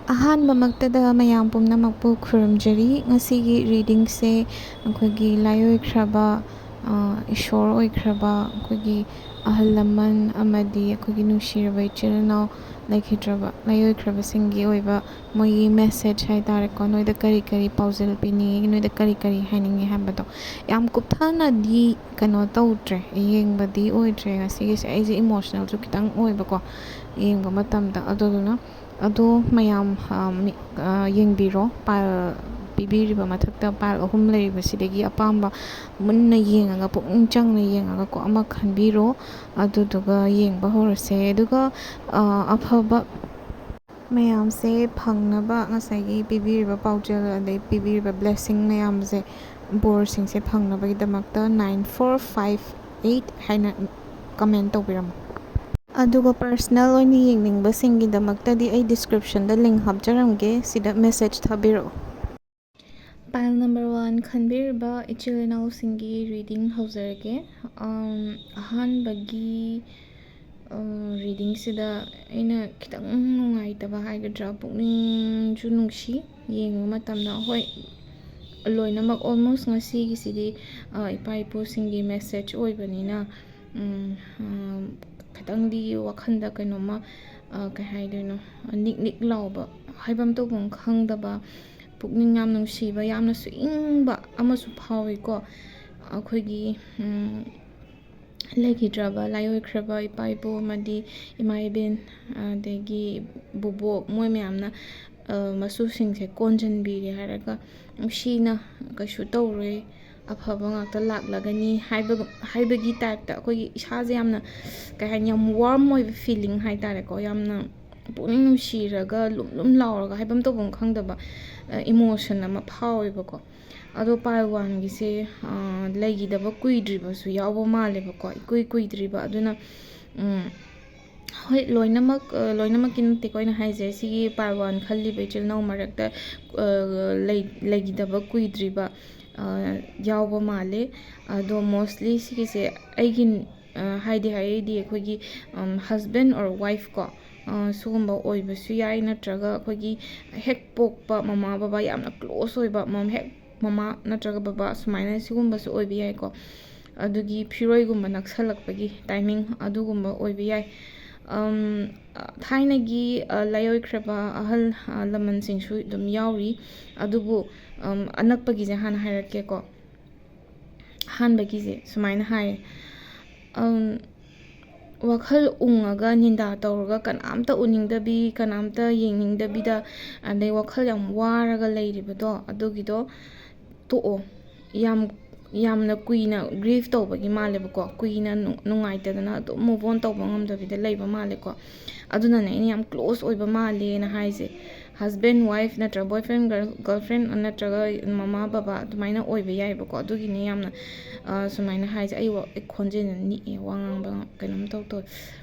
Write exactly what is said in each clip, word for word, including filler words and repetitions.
ꯑꯍꯥꯟꯕꯃꯛꯇꯗ ꯃꯌꯥꯝ ꯄꯨꯝꯅꯃꯛꯄꯨ ꯈꯨꯔꯨꯝꯖꯔꯤ꯫ ꯉꯁꯤꯒꯤ ꯔꯤꯗꯤꯡꯁꯦ ꯑꯩꯈꯣꯏꯒꯤ ꯂꯥꯏꯑꯣꯏꯈ꯭ꯔꯕ, ꯑ, ꯏꯁꯣꯔ ꯑꯣꯏꯈ꯭ꯔꯕ ꯑꯩꯈꯣꯏꯒꯤ ꯑꯍꯜ ꯂꯃꯟ ꯑꯃꯗꯤ ꯑꯩꯈꯣꯏꯒꯤ ꯅꯨꯡꯁꯤꯔꯕ ꯏꯆꯤꯜ ꯏꯅꯥꯎ ꯂꯩꯈꯤꯗ꯭ꯔꯕ, ꯂꯥꯏꯑꯣꯏꯈ꯭ꯔꯕꯁꯤꯡꯒꯤ ꯑꯣꯏꯕ ꯃꯣꯏꯒꯤ ꯃꯦꯁꯦꯖ ꯍꯥꯏ ꯇꯥꯔꯦꯀꯣ, ꯅꯣꯏꯗ ꯀꯔꯤ ꯀꯔꯤ ꯄꯥꯎꯖꯦꯜ ꯄꯤꯅꯤꯡꯉꯤ, ꯅꯣꯏꯗ ꯀꯔꯤ ꯀꯔꯤ ꯍꯥꯏꯅꯤꯡꯉꯤ ꯍꯥꯏꯕꯗꯣ꯫ ꯌꯥꯝ ꯀꯨꯞꯊꯅꯗꯤ ꯀꯩꯅꯣ ꯇꯧꯗ꯭ꯔꯦ, ꯌꯦꯡꯕꯗꯤ ꯑꯣꯏꯗ꯭ꯔꯦ ꯉꯁꯤꯒꯤꯁꯦ꯫ ꯑꯩꯁꯦ ꯏꯃꯣꯁꯅꯦꯜꯁꯨ ꯈꯤꯇꯪ ꯑꯣꯏꯕꯀꯣ ꯌꯦꯡꯕ ꯃꯇꯝꯗ꯫ ꯑꯗꯨꯗꯨꯅ ꯑꯗꯣ ꯃꯌꯥꯝ, ꯑ, ꯃꯤ-, ꯑ, ꯌꯦꯡꯕꯤꯔꯣ꯫ ꯄꯥꯏꯜ ꯄꯤꯕꯤꯔꯤꯕ ꯃꯊꯛꯇ ꯄꯥꯏꯜ ꯑꯍꯨꯝ ꯂꯩꯔꯤꯕꯁꯤꯗꯒꯤ ꯑꯄꯥꯝꯕ ꯃꯨꯟꯅ ꯌꯦꯡꯉꯒ, ꯄꯨꯛꯅꯤꯡ ꯆꯪꯅ ꯌꯦꯡꯉꯒꯀꯣ ꯑꯃ ꯈꯟꯕꯤꯔꯣ꯫ ꯑꯗꯨꯗꯨꯒ ꯌꯦꯡꯕ ꯍꯧꯔꯁꯦ꯫ ꯑꯗꯨꯒ, ꯑ, ꯑꯐꯕ ꯃꯌꯥꯝꯁꯦ ꯐꯪꯅꯕ, ꯉꯁꯥꯏꯒꯤ ꯄꯤꯕꯤꯔꯤꯕ ꯄꯥꯎꯖꯦꯜ ꯑꯗꯩ ꯄꯤꯕꯤꯔꯤꯕ ꯕ꯭ꯂꯦꯁꯤꯡ ꯃꯌꯥꯝꯁꯦ, ꯕꯣꯔꯁꯤꯡꯁꯦ ꯐꯪꯅꯕꯒꯤꯗꯃꯛꯇ nine four five eight ꯍꯥꯏꯅ ꯀꯃꯦꯟ ꯇꯧꯕꯤꯔꯝꯃꯣ꯫ ꯑꯗꯨꯒ ꯄꯔꯁꯅꯦꯜ ꯑꯣꯏꯅ ꯌꯦꯡꯅꯤꯡꯕꯁꯤꯡꯒꯤꯗꯃꯛꯇꯗꯤ ꯑꯩ ꯗꯤꯁꯀ꯭ꯔꯤꯞꯁꯟꯗ ꯂꯤꯡ ꯍꯥꯞꯆꯔꯝꯒꯦ, ꯁꯤꯗ ꯃꯦꯁꯦꯖ ꯊꯥꯕꯤꯔꯛꯑꯣ꯫ ꯄꯥꯏꯜ ꯅꯝꯕꯔ ꯋꯥꯟ ꯈꯟꯕꯤꯔꯤꯕ ꯏꯆꯤꯜ ꯏꯅꯥꯎꯁꯤꯡꯒꯤ ꯔꯤꯗꯤꯡ ꯍꯧꯖꯔꯒꯦ꯫ ꯑꯝ, ꯑꯍꯥꯟꯕꯒꯤ, ꯑ, ꯔꯤꯗꯤꯡꯁꯤꯗ ꯑꯩꯅ ꯈꯤꯇꯪ ꯅꯨꯡꯉꯥꯏꯇꯕ ꯍꯥꯏꯒꯗ꯭ꯔꯥ, ꯄꯨꯛꯅꯤꯡꯁꯨ ꯅꯨꯡꯁꯤ ꯌꯦꯡꯕ ꯃꯇꯝꯗ꯫ ꯍꯣꯏ, ꯂꯣꯏꯅꯃꯛ almost ꯉꯁꯤꯒꯤꯁꯤꯗꯤ, ꯑ, ꯏꯄꯥ ꯏꯄꯨꯁꯤꯡꯒꯤ ꯃꯦꯁꯦꯖ ꯑꯣꯏꯕꯅꯤꯅ, ꯎꯝ, ꯑ, ꯈꯤꯇꯪꯗꯤ ꯋꯥꯈꯜꯗ ꯀꯩꯅꯣꯝꯃ, ꯑ, ꯀꯩ ꯍꯥꯏꯗꯣꯏꯅꯣ, ꯅꯤꯛ ꯅꯤꯛ ꯂꯥꯎꯕ, ꯍꯥꯏꯐꯝ ꯇꯧꯐꯝ ꯈꯪꯗꯕ, ꯄꯨꯛꯅꯤꯡ ꯌꯥꯝ ꯅꯨꯡꯁꯤꯕ, ꯌꯥꯝꯅꯁꯨ ꯏꯪꯕ ꯑꯃꯁꯨ ꯐꯥꯎꯏꯀꯣ꯫ ꯑꯩꯈꯣꯏꯒꯤ, ꯎꯝ, ꯂꯩꯈꯤꯗ꯭ꯔꯕ, ꯂꯥꯏꯑꯣꯏꯈ꯭ꯔꯕ ꯏꯄꯥ ꯏꯄꯨ ꯑꯃꯗꯤ ꯏꯃꯥ ꯏꯕꯦꯟ, ꯑꯗꯒꯤ ꯕꯨꯕꯣꯛ, ꯃꯣꯏ ꯃꯌꯥꯝꯅ, ꯑ, ꯃꯁꯨꯁꯤꯡꯁꯦ ꯀꯣꯟꯁꯤꯟꯕꯤꯔꯦ ꯍꯥꯏꯔꯒ ꯅꯨꯡꯁꯤꯅ ꯀꯩꯁꯨ ꯇꯧꯔꯣꯏ, ꯑꯐꯕ ꯉꯥꯛꯇ ꯂꯥꯛꯂꯒꯅꯤ ꯍꯥꯏꯕ, ꯍꯥꯏꯕꯒꯤ ꯇꯥꯏꯞꯇ ꯑꯩꯈꯣꯏꯒꯤ ꯏꯁꯥꯁꯦ ꯌꯥꯝꯅ, ꯀꯩ ꯍꯥꯏꯅꯤ, ꯌꯥꯝ ꯋꯥꯔꯝ ꯑꯣꯏꯕ ꯐꯤꯂꯤꯡ ꯍꯥꯏ ꯇꯥꯔꯦꯀꯣ꯫ ꯌꯥꯝꯅ ꯄꯨꯛꯅꯤꯡ ꯅꯨꯡꯁꯤꯔꯒ ꯂꯨꯝ ꯂꯨꯝ ꯂꯥꯎꯔꯒ ꯍꯥꯏꯐꯝ ꯇꯧꯐꯝ ꯈꯪꯗꯕ, ꯑ, ꯏꯃꯣꯁꯟ ꯑꯃ ꯐꯥꯎꯋꯦꯕꯀꯣ꯫ ꯑꯗꯣ ꯄꯥꯏꯜ ꯋꯥꯟꯒꯤꯁꯦ, ꯑ, ꯂꯩꯈꯤꯗꯕ ꯀꯨꯏꯗ꯭ꯔꯤꯕꯁꯨ ꯌꯥꯎꯕ ꯃꯥꯜꯂꯦꯕꯀꯣ, ꯏꯀꯨꯏ ꯀꯨꯏꯗ꯭ꯔꯤꯕ꯫ ꯑꯗꯨꯅ, ꯎꯝ, ꯍꯣꯏ, ꯂꯣꯏꯅꯃꯛ, ꯑ, ꯂꯣꯏꯅꯃꯛꯀꯤ ꯅꯠꯇꯦꯀꯣ ꯑꯩꯅ ꯍꯥꯏꯁꯦ, ꯁꯤꯒꯤ ꯄꯥꯏꯜ ꯋꯥꯟ ꯈꯜꯂꯤꯕ ꯏꯆꯤꯜ ꯏꯅꯥꯎ ꯃꯔꯛꯇ, ꯑ, ꯂꯩ-, ꯂꯩꯈꯤꯗꯕ ꯀꯨꯏꯗ꯭ꯔꯤꯕ, ꯑ, ꯌꯥꯎꯕ ꯃꯥꯜꯂꯦ꯫ ꯑꯗꯣ mostly ꯁꯤꯒꯤꯁꯦ ꯑꯩꯒꯤ, ꯑ, ꯍꯥꯏꯗꯤ ꯍꯥꯏꯗꯤ ꯑꯩꯈꯣꯏꯒꯤ, ꯎꯝ, husband or wife ꯀꯣ, ꯁꯤꯒꯨꯝꯕ ꯑꯣꯏꯕꯁꯨ ꯌꯥꯏ, ꯅꯠꯇ꯭ꯔꯒ ꯑꯩꯈꯣꯏꯒꯤ ꯍꯦꯛ ꯄꯣꯛꯄ ꯃꯃꯥ ꯕꯕꯥ ꯌꯥꯝꯅ ꯀ꯭ꯂꯣꯁ ꯑꯣꯏꯕ, ꯃꯝ-, ꯍꯦꯛ ꯃꯃꯥ ꯅꯠꯇ꯭ꯔꯒ ꯕꯕꯥ ꯁꯨꯃꯥꯏꯅ ꯁꯤꯒꯨꯝꯕꯁꯨ ꯑꯣꯏꯕ ꯌꯥꯏꯀꯣ꯫ ꯑꯗꯨꯒꯤ ꯐꯤꯔꯣꯏꯒꯨꯝꯕ ꯅꯛꯁꯜꯂꯛꯄꯒꯤ ꯇꯥꯏꯃꯤꯡ ꯑꯗꯨꯒꯨꯝꯕ ꯑꯣꯏꯕ ꯌꯥꯏ꯫ ꯊꯥꯏꯅꯒꯤ ꯂꯥꯏꯑꯣꯏꯈ꯭ꯔꯕ ꯑꯍꯜ ꯂꯃꯟꯁꯤꯡꯁꯨ ꯑꯗꯨꯝ ꯌꯥꯎꯔꯤ꯫ ꯑꯗꯨꯕꯨ ꯑꯅꯛꯄꯒꯤꯁꯦ ꯍꯥꯟꯅ ꯍꯥꯏꯔꯛꯀꯦꯀꯣ꯫ ꯑꯍꯥꯟꯕꯒꯤꯁꯦ ꯁꯨꯃꯥꯏꯅ ꯍꯥꯏꯌꯦ, ꯋꯥꯈꯜ ꯎꯡꯉꯒ ꯅꯤꯟꯗꯥ ꯇꯧꯔꯒ ꯀꯅꯥꯝꯇ ꯎꯅꯤꯡꯗꯕꯤ, ꯀꯅꯥꯝꯇ ꯌꯦꯡꯅꯤꯡꯗꯕꯤꯗ, ꯑꯗꯩ ꯋꯥꯈꯜ ꯌꯥꯝ ꯋꯥꯔꯒ ꯂꯩꯔꯤꯕꯗꯣ, ꯑꯗꯨꯒꯤꯗꯣ ꯇꯣꯛꯑꯣ꯫ ꯌꯥꯝ, ꯌꯥꯝꯅ ꯀꯨꯏꯅ ꯒ꯭ꯔꯤꯐ ꯇꯧꯕꯒꯤ ꯃꯥꯜꯂꯦꯕꯀꯣ, ꯀꯨꯏꯅ ꯅꯨꯡꯉꯥꯏꯇꯗꯅ ꯑꯗꯨꯝ ꯃꯨꯚ ꯑꯣꯟ ꯇꯧꯕ ꯉꯝꯗꯕꯤꯗ ꯂꯩꯕ ꯃꯥꯜꯂꯦꯀꯣ꯫ ꯑꯗꯨꯅꯅꯦ ꯑꯩꯅ ꯌꯥꯝ ꯀ꯭ꯂꯣꯁ ꯑꯣꯏꯕ ꯃꯥꯜꯂꯦꯅ ꯍꯥꯏꯁꯦ꯫ ꯍꯁꯕꯦꯟ, ꯋꯥꯏꯐ ꯅꯠꯇ꯭ꯔꯒ ꯕꯣꯏꯐ꯭ꯔꯦꯟ, ꯒꯔꯜ, ꯒꯔꯜꯐ꯭ꯔꯦꯟ ꯅꯠꯇ꯭ꯔꯒ ꯃꯃꯥ ꯕꯕꯥ ꯑꯗꯨꯃꯥꯏꯅ ꯑꯣꯏꯕ ꯌꯥꯏꯑꯕꯀꯣ꯫ ꯑꯗꯨꯒꯤꯅꯦ ꯌꯥꯝꯅ ꯁꯨꯃꯥꯏꯅ ꯍꯥꯏꯁꯦ꯫ ꯑꯩ ꯈꯣꯟꯖꯦꯜꯅ ꯅꯤꯛꯑꯦ, ꯋꯥ ꯉꯥꯡꯕ ꯀꯩꯅꯣꯝ ꯇꯧ ꯇꯧꯋꯦ꯫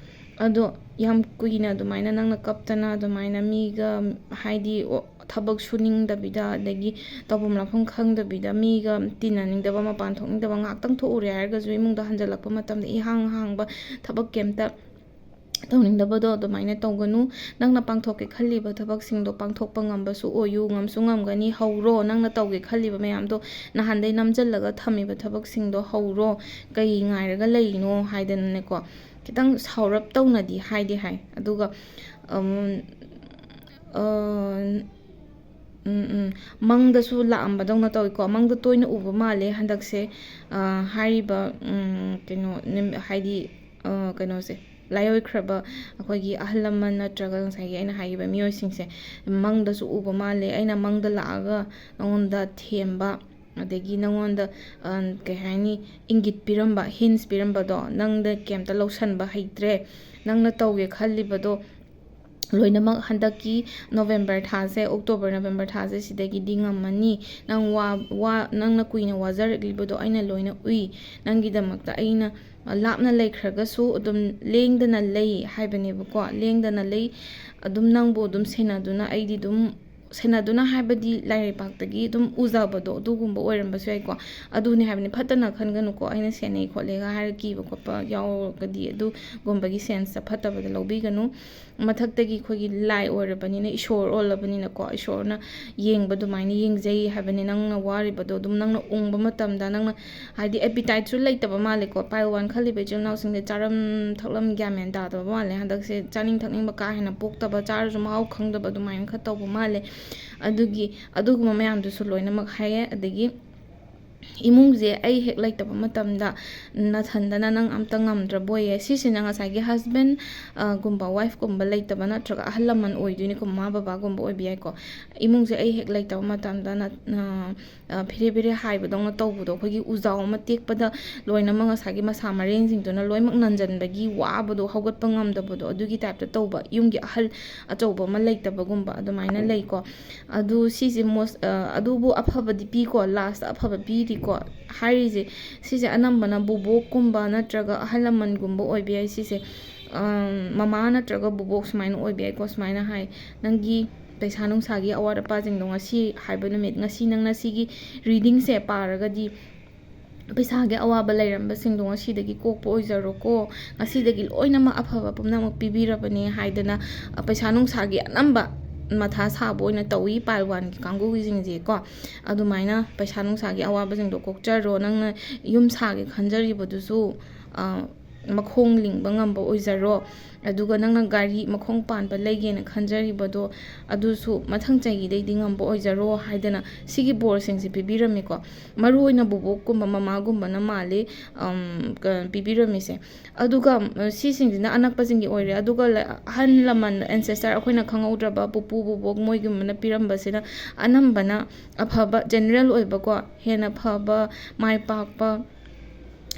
ꯑꯗꯣ ꯌꯥꯝ ꯀꯨꯏꯅ ꯑꯗꯨꯃꯥꯏꯅ ꯅꯪꯅ ꯀꯞꯇꯅ ꯑꯗꯨꯃꯥꯏꯅ ꯃꯤꯒ, ꯍꯥꯏꯗꯤ, ꯊꯕꯛ ꯁꯨꯅꯤꯡꯗꯕꯤꯗ, ꯑꯗꯒꯤ ꯇꯧꯐꯝ ꯂꯥꯛꯐꯝ ꯈꯪꯗꯕꯤꯗ, ꯃꯤꯒ ꯇꯤꯟꯅꯅꯤꯡꯗꯕ, ꯃꯄꯥꯟ ꯊꯣꯛꯅꯤꯡꯗꯕ, ꯉꯥꯏꯍꯥꯛꯇꯪ ꯊꯣꯛꯎꯔꯦ ꯍꯥꯏꯔꯒꯁꯨ ꯏꯃꯨꯡꯗ ꯍꯟꯖꯜꯂꯛꯄ ꯃꯇꯝꯗ ꯏꯍꯥꯡ ꯍꯥꯡꯕ, ꯊꯕꯛ ꯀꯩꯝꯇ ꯇꯧꯅꯤꯡꯗꯕꯗꯣ ꯑꯗꯨꯃꯥꯏꯅ ꯇꯧꯒꯅꯨ꯫ ꯅꯪꯅ ꯄꯥꯡꯊꯣꯛꯀꯦ ꯈꯜꯂꯤꯕ ꯊꯕꯛꯁꯤꯡꯗꯣ ꯄꯥꯡꯊꯣꯛꯄ ꯉꯝꯕꯁꯨ ꯑꯣꯏꯌꯨ, ꯉꯝꯁꯨ ꯉꯝꯒꯅꯤ꯫ ꯍꯧꯔꯣ, ꯅꯪꯅ ꯇꯧꯒꯦ ꯈꯜꯂꯤꯕ ꯃꯌꯥꯝꯗꯣ, ꯅꯍꯥꯟꯗꯩ ꯅꯝꯖꯜꯂꯒ ꯊꯝꯃꯤꯕ ꯊꯕꯛꯁꯤꯡꯗꯣ ꯍꯧꯔꯣ꯫ ꯀꯩ ꯉꯥꯏꯔꯒ ꯂꯩꯔꯤꯅꯣ ꯍꯥꯏꯗꯅꯅꯦꯀꯣ꯫ ꯈꯤꯇꯪ ꯁꯥꯎꯔꯞ ꯇꯧꯅꯗꯤ ꯍꯥꯏꯗꯤ ꯍꯥꯏ, ꯑꯗꯨꯒ ꯃꯪꯗꯁꯨ ꯂꯥꯛꯑꯝꯕꯗꯧꯅ ꯇꯧꯏꯀꯣ꯫ ꯃꯪꯗ ꯇꯣꯏꯅ ꯎꯕ ꯃꯥꯜꯂꯦ ꯍꯟꯗꯛꯁꯦ꯫ ꯍꯥꯏꯔꯤꯕ ꯀꯩꯅꯣ, ꯍꯥꯏꯗꯤ ꯀꯩꯅꯣꯁꯦ, ꯂꯥꯏꯑꯣꯏꯈ꯭ꯔꯕ ꯑꯩꯈꯣꯏꯒꯤ ꯑꯍꯜ ꯂꯃꯟ ꯅꯠꯇ꯭ꯔꯒ ꯉꯁꯥꯏꯒꯤ ꯑꯩꯅ ꯍꯥꯏꯈꯤꯕ ꯃꯤꯑꯣꯏꯁꯤꯡꯁꯦ ꯃꯪꯗꯁꯨ ꯎꯕ ꯃꯥꯜꯂꯦ꯫ ꯑꯩꯅ ꯃꯪꯗ ꯂꯥꯛꯑꯒ ꯅꯉꯣꯟꯗ ꯊꯦꯝꯕ, ꯑꯗꯒꯤ ꯅꯉꯣꯟꯗ ꯀꯩ ꯍꯥꯏꯅꯤ, ꯏꯪꯒꯤꯠ ꯄꯤꯔꯝꯕ, ꯍꯤꯟꯁ ꯄꯤꯔꯝꯕꯗꯣ ꯅꯪꯗ ꯀꯩꯝꯇ ꯂꯧꯁꯟꯕ ꯍꯩꯇ꯭ꯔꯦ꯫ ꯅꯪꯅ ꯇꯧꯒꯦ ꯈꯜꯂꯤꯕꯗꯣ ꯂꯣꯏꯅꯃꯛ ꯍꯟꯗꯛꯀꯤ ꯅꯣꯕꯦꯝꯕꯔ ꯊꯥꯁꯦ, ꯑꯣꯛꯇꯣꯕꯔ, ꯅꯣꯕꯦꯝꯕꯔ ꯊꯥꯁꯦ, ꯁꯤꯗꯒꯤꯗꯤ ꯉꯝꯃꯅꯤ꯫ ꯅꯪ ꯋꯥ-, ꯋꯥ-, ꯅꯪꯅ ꯀꯨꯏꯅ ꯋꯥꯖꯔꯛꯂꯤꯕꯗꯣ ꯑꯩꯅ ꯂꯣꯏꯅ ꯎꯏ꯫ ꯅꯪꯒꯤꯗꯃꯛꯇ ꯑꯩꯅ ꯂꯥꯞꯅ ꯂꯩꯈ꯭ꯔꯒꯁꯨ ꯑꯗꯨꯝ ꯂꯦꯡꯗꯅ ꯂꯩ ꯍꯥꯏꯕꯅꯦꯕꯀꯣ꯫ ꯂꯦꯡꯗꯅ ꯂꯩ꯫ ꯑꯗꯨꯝ ꯅꯪꯕꯨ ꯑꯗꯨꯝ ꯁꯦꯟꯅꯗꯨꯅ ꯑꯩꯗꯤ ꯑꯗꯨꯝ ꯁꯦꯟꯅꯗꯨꯅ ꯍꯥꯏꯕꯗꯤ ꯂꯥꯏꯔꯩꯄꯥꯛꯇꯒꯤ ꯑꯗꯨꯝ ꯎꯖꯕꯗꯣ ꯑꯗꯨꯒꯨꯝꯕ ꯑꯣꯏꯔꯝꯕꯁꯨ ꯌꯥꯏꯀꯣ꯫ ꯑꯗꯨꯅꯦ ꯍꯥꯏꯕꯅꯤ, ꯐꯠꯇꯅ ꯈꯟꯒꯅꯨꯀꯣ, ꯑꯩꯅ ꯁꯦꯟꯅꯩ ꯈꯣꯠꯂꯦꯒ ꯍꯥꯏꯔ ꯀꯤꯕ ꯈꯣꯠꯄ ꯌꯥꯎꯔꯒꯗꯤ ꯑꯗꯨꯒꯨꯝꯕꯒꯤ ꯁꯦꯟꯁꯇ ꯐꯠꯇꯕꯗ ꯂꯧꯕꯤꯒꯅꯨ꯫ ꯃꯊꯛꯇꯒꯤ ꯑꯩꯈꯣꯏꯒꯤ ꯂꯥꯏ ꯑꯣꯏꯔꯕꯅꯤꯅ, ꯏꯁꯣꯔ ꯑꯣꯜꯂꯕꯅꯤꯅꯀꯣ, ꯏꯁꯣꯔꯅ ꯌꯦꯡꯕ ꯑꯗꯨꯃꯥꯏꯅ ꯌꯦꯡꯖꯩ ꯍꯥꯏꯕꯅꯤ꯫ ꯅꯪꯅ ꯋꯥꯔꯤꯕꯗꯣ ꯑꯗꯨꯝ ꯅꯪꯅ ꯎꯪꯕ ꯃꯇꯝꯗ ꯅꯪꯅ ꯍꯥꯏꯗꯤ ꯑꯦꯄꯤꯇꯥꯏꯠꯁꯨ ꯂꯩꯇꯕ ꯃꯥꯜꯂꯦꯀꯣ꯫ ꯄꯥꯏꯜ ꯋꯥꯟ ꯈꯜꯂꯤꯕ ꯏꯆꯤꯜ ꯏꯅꯥꯎꯁꯤꯡꯁꯦ ꯆꯥꯔꯝ ꯊꯛꯂꯝ ꯒ꯭ꯌꯥꯟ ꯃꯦꯟ ꯇꯥꯗꯕ ꯃꯥꯜꯂꯦ꯫ ꯍꯟꯗꯛꯁꯦ ꯆꯥꯅꯤꯡ ꯊꯛꯅꯤꯡꯕ ꯀꯥ ꯍꯦꯟꯅ ꯄꯣꯛꯇꯕ, ꯆꯥꯔꯁꯨ ꯃꯍꯥꯎ ꯈꯪꯗꯕ ꯑꯗꯨꯃꯥꯏꯅ ꯈꯔ ꯇꯧꯕ ꯃꯥꯜꯂꯦ꯫ ꯑꯗꯨꯒꯤ ꯑꯗꯨꯒꯨꯝꯕ ꯃꯌꯥꯝꯗꯨꯁꯨ ꯂꯣꯏꯅꯃꯛ ꯍꯥꯏꯌꯦ꯫ ꯑꯗꯒꯤ ꯏꯃꯨꯡꯁꯦ ꯑꯩ ꯍꯦꯛ ꯂꯩꯇꯕ ꯃꯇꯝꯗ ꯅꯥꯊꯟꯗꯅ ꯅꯪ ꯑꯝꯇ ꯉꯝꯗ꯭ꯔꯕꯣꯏꯌꯦ꯫ ꯁꯤꯁꯤꯅ ꯉꯁꯥꯏꯒꯤ ꯍꯁꯕꯦꯟ ꯒꯨꯝꯕ, ꯋꯥꯏꯐꯀꯨꯝꯕ ꯂꯩꯇꯕ ꯅꯠꯇ꯭ꯔꯒ ꯑꯍꯜ ꯂꯃꯟ ꯑꯣꯏꯗꯣꯏꯅꯤꯀꯣ, ꯃꯃꯥ ꯕꯕꯥꯒꯨꯝꯕ ꯑꯣꯏꯕ ꯌꯥꯏꯀꯣ꯫ ꯏꯃꯨꯡꯁꯦ ꯑꯩ ꯍꯦꯛ ꯂꯩꯇꯕ ꯃꯇꯝꯗ ꯅ- ꯑ, ꯐꯤꯔꯦ ꯐꯤꯔꯦ ꯍꯥꯏꯕꯗꯧꯅ ꯇꯧꯕꯗꯣ, ꯑꯩꯈꯣꯏꯒꯤ ꯎꯖꯥꯎ ꯑꯃ ꯇꯦꯛꯄꯗ ꯂꯣꯏꯅꯃꯛ ꯉꯁꯥꯏꯒꯤ ꯃꯁꯥ ꯃꯔꯦꯡꯁꯤꯡꯗꯨꯅ ꯂꯣꯏꯅꯃꯛ ꯅꯟꯖꯟꯕꯒꯤ ꯋꯥꯕꯗꯣ, ꯍꯧꯒꯠꯄ ꯉꯝꯗꯕꯗꯣ, ꯑꯗꯨꯒꯤ ꯇꯥꯏꯞꯇ ꯇꯧꯕ, ꯌꯨꯝꯒꯤ ꯑꯍꯜ ꯑꯆꯧꯕ ꯑꯃ ꯂꯩꯇꯕꯒꯨꯝꯕ ꯑꯗꯨꯃꯥꯏꯅ ꯂꯩꯀꯣ꯫ ꯑꯗꯨ ꯁꯤꯁꯦ most ꯑ, ꯑꯗꯨꯕꯨ ꯑꯐꯕꯗꯤ ꯄꯤꯀꯣ, ꯂꯥꯁꯇ ꯑꯐꯕ ꯄꯤꯔꯤꯀꯣ꯫ ꯍꯥꯏꯔꯤꯁꯦ ꯁꯤꯁꯦ ꯑꯅꯝꯕꯅ ꯕꯣꯕꯣꯛꯀꯨꯝꯕ ꯅꯠꯇ꯭ꯔꯒ ꯑꯍꯜ ꯂꯃꯟꯒꯨꯝꯕ ꯑꯣꯏꯕ ꯌꯥꯏ꯫ ꯁꯤꯁꯦ ꯃꯃꯥ ꯅꯠꯇ꯭ꯔꯒ ꯕꯣꯕꯣꯛ ꯁꯨꯃꯥꯏꯅ ꯑꯣꯏꯕ ꯌꯥꯏꯀꯣ꯫ ꯁꯨꯃꯥꯏꯅ ꯍꯥꯏ, ꯅꯪꯒꯤ ꯄꯩꯁꯥ ꯅꯨꯡꯁꯥꯒꯤ ꯑꯋꯥꯠ ꯑꯄꯥꯁꯤꯡꯗꯣ ꯉꯁꯤ ꯍꯥꯏꯕ ꯅꯨꯃꯤꯠ, ꯉꯁꯤ ꯅꯪꯅ ꯁꯤꯒꯤ ꯔꯤꯗꯤꯡꯁꯦ ꯄꯥꯔꯒꯗꯤ ꯄꯩꯁꯥꯒꯤ ꯑꯋꯥꯕ ꯂꯩꯔꯝꯕꯁꯤꯡꯗꯣ ꯉꯁꯤꯗꯒꯤ ꯀꯣꯛꯄ ꯑꯣꯏꯖꯔꯣꯀꯣ, ꯉꯁꯤꯗꯒꯤ ꯂꯣꯏꯅꯃꯛ ꯑꯐꯕ ꯄꯨꯝꯅꯃꯛ ꯄꯤꯕꯤꯔꯕꯅꯦ ꯍꯥꯏꯗꯅ, ꯑ, ꯄꯩꯁꯥ ꯅꯨꯡꯁꯥꯒꯤ ꯑꯅꯝꯕ ꯃꯊꯥ ꯁꯥꯕ ꯑꯣꯏꯅ ꯇꯧꯏ ꯄꯥꯏꯜ ꯋꯥꯟꯒꯤ ꯀꯥꯡꯕꯨꯒꯤꯁꯤꯡꯁꯦꯀꯣ꯫ ꯑꯗꯨꯃꯥꯏꯅ ꯄꯩꯁꯥ ꯅꯨꯡꯁꯥꯒꯤ ꯑꯋꯥꯕꯁꯤꯡꯗꯣ ꯀꯣꯛꯆꯔꯣ, ꯅꯪꯅ ꯌꯨꯝ ꯁꯥꯒꯦ ꯈꯟꯖꯔꯤꯕꯗꯨꯁꯨ, ꯑ, ꯃꯈꯣꯡ ꯂꯤꯡꯕ ꯉꯝꯕ ꯑꯣꯏꯖꯔꯣ꯫ ꯑꯗꯨꯒ ꯅꯪꯅ ꯒꯥꯔꯤ ꯃꯈꯣꯡ ꯄꯥꯟꯕ ꯂꯩꯒꯦꯅ ꯈꯟꯖꯔꯤꯕꯗꯣ, ꯑꯗꯨꯁꯨ ꯃꯊꯪ ꯆꯍꯤꯗꯩꯗꯤ ꯉꯝꯕ ꯑꯣꯏꯖꯔꯣ ꯍꯥꯏꯗꯅ ꯁꯤꯒꯤ ꯕꯣꯔꯁꯤꯡꯁꯦ ꯄꯤꯕꯤꯔꯝꯃꯤꯀꯣ꯫ ꯃꯔꯨꯑꯣꯏꯅ ꯕꯣꯕꯣꯛꯀꯨꯝꯕ ꯃꯃꯥꯒꯨꯝꯕꯅ ꯃꯥꯜꯂꯤ, ꯑꯝ, ꯀ-, ꯄꯤꯕꯤꯔꯝꯃꯤꯁꯦ꯫ ꯑꯗꯨꯒ, ꯑ, ꯁꯤꯁꯤꯡꯁꯤꯅ ꯑꯅꯛꯄꯁꯤꯡꯒꯤ ꯑꯣꯏꯔꯦ꯫ ꯑꯗꯨꯒ ꯂ-, ꯑꯍꯜ ꯂꯃꯟ, ancestor, ꯑꯩꯈꯣꯏꯅ ꯈꯪꯍꯧꯗ꯭ꯔꯕ ꯄꯨꯄꯨ, ꯕꯣꯕꯣꯛ ꯃꯣꯏꯒꯨꯝꯕꯅ ꯄꯤꯔꯝꯕꯁꯤꯅ ꯑꯅꯝꯕꯅ ꯑꯐꯕ, ꯖꯦꯅꯔꯦꯜ ꯑꯣꯏꯕꯀꯣ, ꯍꯦꯟꯅ ꯐꯕ, ꯃꯥꯏ ꯄꯥꯛꯄ,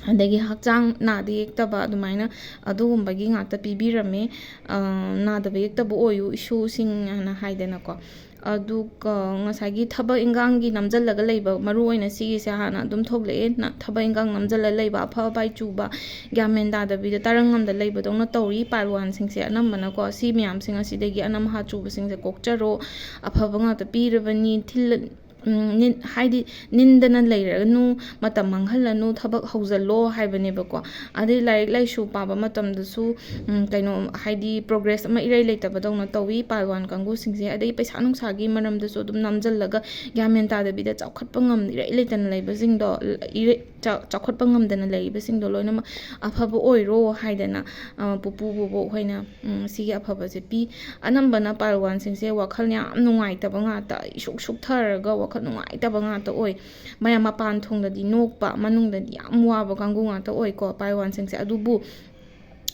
ꯑꯗꯒꯤ ꯍꯛꯆꯥꯡ ꯅꯥꯗ ꯌꯦꯛꯇꯕ ꯑꯗꯨꯃꯥꯏꯅ ꯑꯗꯨꯒꯨꯝꯕꯒꯤ ꯉꯥꯛꯇ ꯄꯤꯕꯤꯔꯝꯃꯦ꯫ ꯑ, ꯅꯥꯗꯕ ꯌꯦꯛꯇꯕ ꯑꯣꯏꯌꯨ ꯏꯁꯨꯁꯤꯡ ꯍꯥꯏꯅ ꯍꯥꯏꯗꯅꯀꯣ꯫ ꯑꯗꯨꯒ ꯉꯁꯥꯏꯒꯤ ꯊꯕꯛ ꯏꯟꯈꯥꯡꯒꯤ ꯅꯝꯁꯤꯜꯂꯒ ꯂꯩꯕ, ꯃꯔꯨ ꯑꯣꯏꯅ ꯁꯤꯒꯤꯁꯦ ꯍꯥꯟꯅ ꯑꯗꯨꯝ ꯊꯣꯛꯂꯛꯑꯦ꯫ ꯅ-, ꯊꯕꯛ ꯏꯟꯈꯥꯡ ꯅꯝꯁꯤꯜꯂ ꯂꯩꯕ, ꯑꯐ ꯑꯐꯥꯏ ꯆꯨꯕ, ꯒ꯭ꯌꯥꯟ ꯃꯦꯟ ꯇꯥꯗꯕꯤꯗ ꯇꯔꯪ ꯑꯃꯗ ꯂꯩꯕꯗꯧꯅ ꯇꯧꯔꯤ ꯄꯥꯏꯜꯋꯥꯟꯁꯤꯡꯁꯦ ꯑꯅꯝꯕꯅꯀꯣ꯫ ꯁꯤ ꯃꯌꯥꯝꯁꯤꯡ ꯑꯁꯤꯗꯒꯤ ꯑꯅꯝ ꯑꯍꯥ ꯆꯨꯕꯁꯤꯡꯁꯦ ꯀꯣꯛꯆꯔꯣ, ꯑꯐꯕ ꯉꯥꯛꯇ ꯄꯤꯔꯕꯅꯤ꯫ ꯊꯤꯜ-, ꯎꯝ, ꯅꯤꯟ-, ꯍꯥꯏꯗꯤ ꯅꯤꯟꯗꯅ ꯂꯩꯔꯅꯨ, ꯃꯇꯝ ꯃꯥꯡꯍꯜꯂꯅꯨ, ꯊꯕꯛ ꯍꯧꯖꯤꯜꯂꯣ ꯍꯥꯏꯕꯅꯦꯕꯀꯣ꯫ ꯑꯗꯩ ꯂꯥꯏꯔꯤꯛ ꯂꯥꯏꯁꯨ ꯄꯥꯕ ꯃꯇꯝꯗꯁꯨ, ꯎꯝ, ꯀꯩꯅꯣ, ꯍꯥꯏꯗꯤ progress ꯑꯃ ꯏꯔꯩ ꯂꯩꯇꯕꯗꯧꯅ ꯇꯧꯋꯤ ꯄꯥꯜꯋꯥꯟ ꯀꯥꯡꯕꯨꯁꯤꯡꯁꯦ꯫ ꯑꯗꯩ ꯄꯩꯁꯥ ꯅꯨꯡꯁꯥꯒꯤ ꯃꯔꯝꯗꯁꯨ ꯑꯗꯨꯝ ꯅꯝꯁꯤꯜꯂꯒ ꯒ꯭ꯌꯥꯟ ꯃꯦꯟ ꯇꯥꯗꯕꯤꯗ ꯆꯥꯎꯈꯠꯄ ꯉꯝ-, ꯏꯔꯩ ꯂꯩꯇꯅ ꯂꯩꯕꯁꯤꯡꯗꯣ, ꯏꯔꯩ-, ꯆꯥꯎ-, ꯆꯥꯎꯈꯠꯄ ꯉꯝꯗꯅ ꯂꯩꯔꯤꯕꯁꯤꯡꯗꯣ ꯂꯣꯏꯅꯃꯛ ꯑꯐꯕ ꯑꯣꯏꯔꯣ ꯍꯥꯏꯗꯅ, ꯑ, ꯄꯨꯄꯨ ꯕꯣꯕꯣꯛ ꯍꯣꯏꯅ, ꯎꯝ, ꯁꯤꯒꯤ ꯑꯐꯕꯁꯦ ꯄꯤ꯫ ꯑꯅꯝꯕꯅ ꯄꯥꯜꯋꯥꯟꯁꯤꯡꯁꯦ ꯋꯥꯈꯜ ꯌꯥꯝ ꯅꯨꯡꯉꯥꯏꯇꯕ ꯉꯥꯛꯇ, ꯏꯁꯨꯛ ꯁꯨꯛꯊꯔꯒ ꯋꯥꯈꯜ ꯅꯨꯡꯉꯥꯏꯇꯕ ꯉꯥꯛꯇ ꯑꯣꯏ꯫ ꯃꯌꯥꯝ ꯃꯄꯥꯟ ꯊꯣꯡꯗꯗꯤ ꯅꯣꯛꯄ, ꯃꯅꯨꯡꯗꯗꯤ ꯌꯥꯝ ꯋꯥꯕ ꯀꯥꯡꯕꯨ ꯉꯥꯛꯇ ꯑꯣꯏꯀꯣ ꯄꯥꯜꯋꯥꯟꯁꯤꯡꯁꯦ꯫ ꯑꯗꯨꯕꯨ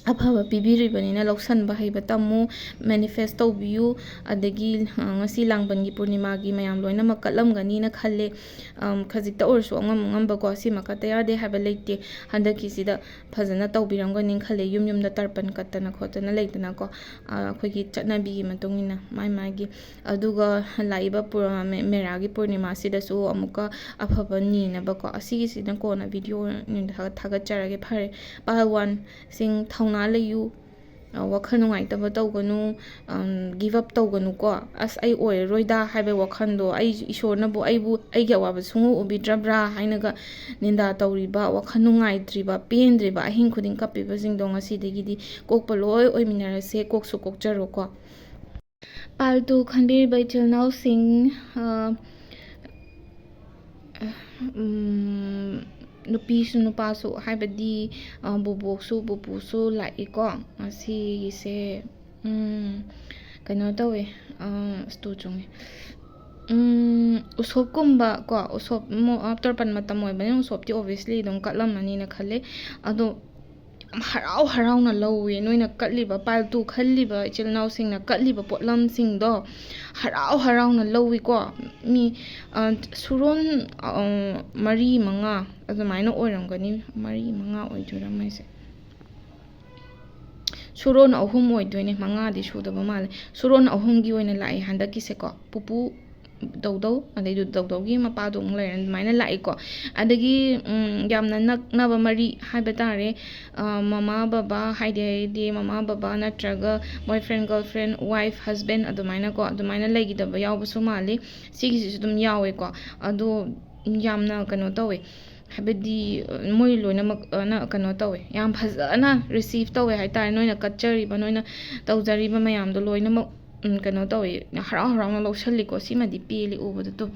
ꯑꯐꯕ ꯄꯤꯕꯤꯔꯤꯕꯅꯤꯅ ꯂꯧꯁꯟꯕ ꯍꯩꯕ ꯇꯝꯃꯨ, manifest ꯇꯧꯕꯤꯌꯨ꯫ ꯑꯗꯒꯤ, ꯑ, ꯉꯁꯤ ꯂꯥꯡꯕꯟꯒꯤ ꯄꯨꯔꯅꯤꯃꯥꯒꯤ ꯃꯌꯥꯝ ꯂꯣꯏꯅꯃꯛ ꯀꯠꯂꯝꯒꯅꯤꯅ ꯈꯜꯂꯦ꯫ ꯑꯝ, ꯈꯖꯤꯛꯇ ꯑꯣꯏꯔꯁꯨ ꯑꯉꯝ ꯑꯉꯝꯕꯀꯣ, ꯁꯤꯃ ꯀꯠꯇ ꯌꯥꯗꯦ ꯍꯥꯏꯕ ꯂꯩꯇꯦ꯫ ꯍꯟꯗꯛꯀꯤꯁꯤꯗ ꯐꯖꯅ ꯇꯧꯕꯤꯔꯝꯒꯅꯤ ꯈꯜꯂꯦ꯫ ꯌꯨꯝ ꯌꯨꯝꯗ ꯇꯔꯄꯟ ꯀꯠꯇꯅ ꯈꯣꯠꯇꯅ ꯂꯩꯗꯅꯀꯣ, ꯑ, ꯑꯩꯈꯣꯏꯒꯤ ꯆꯠꯅꯕꯤꯒꯤ ꯃꯇꯨꯡ ꯏꯟꯅ ꯃꯥꯏ ꯃꯥꯒꯤ꯫ ꯑꯗꯨꯒ ꯂꯥꯛꯏꯕ ꯄꯨꯔ-, ꯃꯦ-, ꯃꯦꯔꯥꯒꯤ ꯄꯨꯔꯅꯤꯃꯥꯁꯤꯗꯁꯨ ꯑꯃꯨꯛꯀ ꯑꯐꯕ ꯅꯤꯅꯕꯀꯣ, ꯑꯁꯤꯒꯤꯁꯤꯅ ꯀꯣꯟꯅ ꯚꯤꯗꯤꯑꯣ ꯑꯣꯏꯅ ꯊꯥꯒꯠ-, ꯊꯥꯒꯠꯆꯔꯒꯦ꯫ ꯐꯔꯦ, ꯄꯥꯜꯋꯥꯟꯁꯤꯡ ꯊꯧꯅꯥ ꯂꯩꯌꯨ, ꯑ, ꯋꯥꯈꯜ ꯅꯨꯡꯉꯥꯏꯇꯕ ꯇꯧꯒꯅꯨ, ꯑꯝ, give up ꯇꯧꯒꯅꯨꯀꯣ꯫ "ꯑꯁ, ꯑꯩ ꯑꯣꯏꯔꯔꯣꯏꯗ" ꯍꯥꯏꯕꯒꯤ ꯋꯥꯈꯜꯗꯣ, "ꯑꯩ, ꯏꯁꯣꯔꯅꯕꯨ ꯑꯩꯕꯨ, ꯑꯩꯒꯤ ꯑꯋꯥꯕ ꯁꯨꯡꯎ ꯎꯕꯤꯗ꯭ꯔꯕ꯭ꯔꯥ?" ꯍꯥꯏꯅꯒ ꯅꯤꯟꯗꯥ ꯇꯧꯔꯤꯕ, ꯋꯥꯈꯜ ꯅꯨꯡꯉꯥꯏꯇ꯭ꯔꯤꯕ, ꯄꯦꯟꯗ꯭ꯔꯤꯕ, ꯑꯍꯤꯡ ꯈꯨꯗꯤꯡ ꯀꯞꯄꯤꯕꯁꯤꯡꯗꯣ ꯉꯁꯤꯗꯒꯤꯗꯤ ꯀꯣꯛꯄ ꯂꯣꯏ ꯑꯣꯏꯃꯤꯟꯅꯔꯁꯦ, ꯀꯣꯛꯁꯨ ꯀꯣꯛꯆꯔꯣꯀꯣ꯫ ꯄꯥꯜ ꯇꯨ ꯈꯟꯕꯤꯔꯤꯕ ꯏꯆꯤꯜ ꯏꯅꯥꯎꯁꯤꯡ, ꯑ, ꯎꯝ, ꯅꯨꯄꯤꯁꯨ ꯅꯨꯄꯥꯁꯨ, ꯍꯥꯏꯕꯗꯤ, ꯑ, ꯕꯣꯕꯣꯛꯁꯨ ꯄꯨꯄꯨꯁꯨ ꯂꯥꯛꯏꯀꯣ꯫ ꯑꯁꯤꯒꯤꯁꯦ, ꯎꯝ, ꯀꯩꯅꯣ ꯇꯧꯋꯦ, ꯑ, ꯑꯁ, ꯇꯨ ꯆꯨꯡꯉꯦ꯫ ꯎꯝ, ꯎꯁꯣꯞꯀꯨꯝꯕ ꯀꯣ, ꯎꯁꯣꯞ, ꯃꯣ-, ꯑ, ꯇꯔꯄꯟ ꯃꯇꯝ ꯑꯣꯏꯕꯅꯤꯅ ꯎꯁꯣꯞꯇꯤ obviously ꯑꯗꯨꯝ ꯀꯠꯂꯝꯃꯅꯤꯅ ꯈꯜꯂꯦ꯫ ꯑꯗꯣ ꯍꯔꯥꯎ ꯍꯔꯥꯎꯅ ꯂꯧꯋꯤ꯫ ꯅꯣꯏꯅ ꯀꯠꯂꯤꯕ, ꯄꯥꯏꯜ ꯇꯨ ꯈꯜꯂꯤꯕ ꯏꯆꯤꯜ ꯏꯅꯥꯎꯁꯤꯡꯅ ꯀꯠꯂꯤꯕ ꯄꯣꯠꯂꯝꯁꯤꯡꯗꯣ ꯍꯔꯥꯎ ꯍꯔꯥꯎꯅ ꯂꯧꯋꯤꯀꯣ꯫ ꯃꯤ, ꯑ, ꯁꯨꯔꯣꯟ, ꯑ, ꯃꯔꯤ ꯃꯉꯥ ꯑꯗꯨꯃꯥꯏꯅ ꯑꯣꯏꯔꯝꯒꯅꯤ꯫ ꯃꯔꯤ ꯃꯉꯥ ꯑꯣꯏꯗꯣꯏꯔꯥ ꯃꯣꯏꯁꯦ? ꯁꯨꯔꯣꯟ ꯑꯍꯨꯝ ꯑꯣꯏꯗꯣꯏꯅꯦ, ꯃꯉꯥꯗꯤ ꯁꯨꯗꯕ ꯃꯥꯜꯂꯦ꯫ ꯁꯨꯔꯣꯟ ꯑꯍꯨꯝꯒꯤ ꯑꯣꯏꯅ ꯂꯥꯛꯑꯦ ꯍꯟꯗꯛꯀꯤꯁꯦꯀꯣ꯫ ꯄꯨꯄꯨ ꯗꯧꯗꯧ, ꯑꯗꯩꯗꯨ ꯗꯧꯗꯧꯒꯤ ꯃꯄꯥꯗꯣ ꯑꯃꯨꯛ ꯂꯩꯔꯦ, ꯑꯗꯨꯃꯥꯏꯅ ꯂꯥꯛꯑꯦꯀꯣ꯫ ꯑꯗꯒꯤ, ꯎꯝ, ꯌꯥꯝꯅ ꯅꯛꯅꯕ ꯃꯔꯤ ꯍꯥꯏꯕ ꯇꯥꯔꯦ, ꯑ, ꯃꯃꯥ ꯕꯕꯥ ꯍꯥꯏꯗꯤ, ꯍꯥꯏꯗꯤ ꯃꯃꯥ ꯕꯕꯥ ꯅꯠꯇ꯭ꯔꯒ boyfriend girlfriend, wife husband ꯑꯗꯨꯃꯥꯏꯅꯀꯣ, ꯑꯗꯨꯃꯥꯏꯅ ꯂꯩꯈꯤꯗꯕ ꯌꯥꯎꯕꯁꯨ ꯃꯥꯜꯂꯤ꯫ ꯁꯤꯒꯤꯁꯤꯁꯨ ꯑꯗꯨꯝ ꯌꯥꯎꯋꯦꯀꯣ꯫ ꯑꯗꯣ ꯌꯥꯝꯅ ꯀꯩꯅꯣ ꯇꯧꯋꯦ, ꯍꯥꯏꯕꯗꯤ, ꯑ, ꯃꯣꯏ ꯂꯣꯏꯅꯃꯛ, ꯑ, ꯅ ꯀꯩꯅꯣ ꯇꯧꯋꯦ, ꯌꯥꯝ ꯐꯖꯅ receive ꯇꯧꯋꯦ ꯍꯥꯏꯇꯥꯔꯦ꯫ ꯅꯣꯏꯅ ꯀꯠꯆꯔꯤꯕ, ꯅꯣꯏꯅ ꯇꯧꯖꯔꯤꯕ ꯃꯌꯥꯝꯗꯣ ꯂꯣꯏꯅꯃꯛ, ꯎꯝ, ꯀꯩꯅꯣ ꯇꯧꯋꯦ, ꯍꯔꯥꯎ ꯍꯔꯥꯎꯅ ꯂꯧꯁꯜꯂꯤꯀꯣ꯫ ꯁꯤꯃꯗꯤ ꯄꯦꯜꯂꯤ ꯎꯕꯗ ꯇꯨ꯫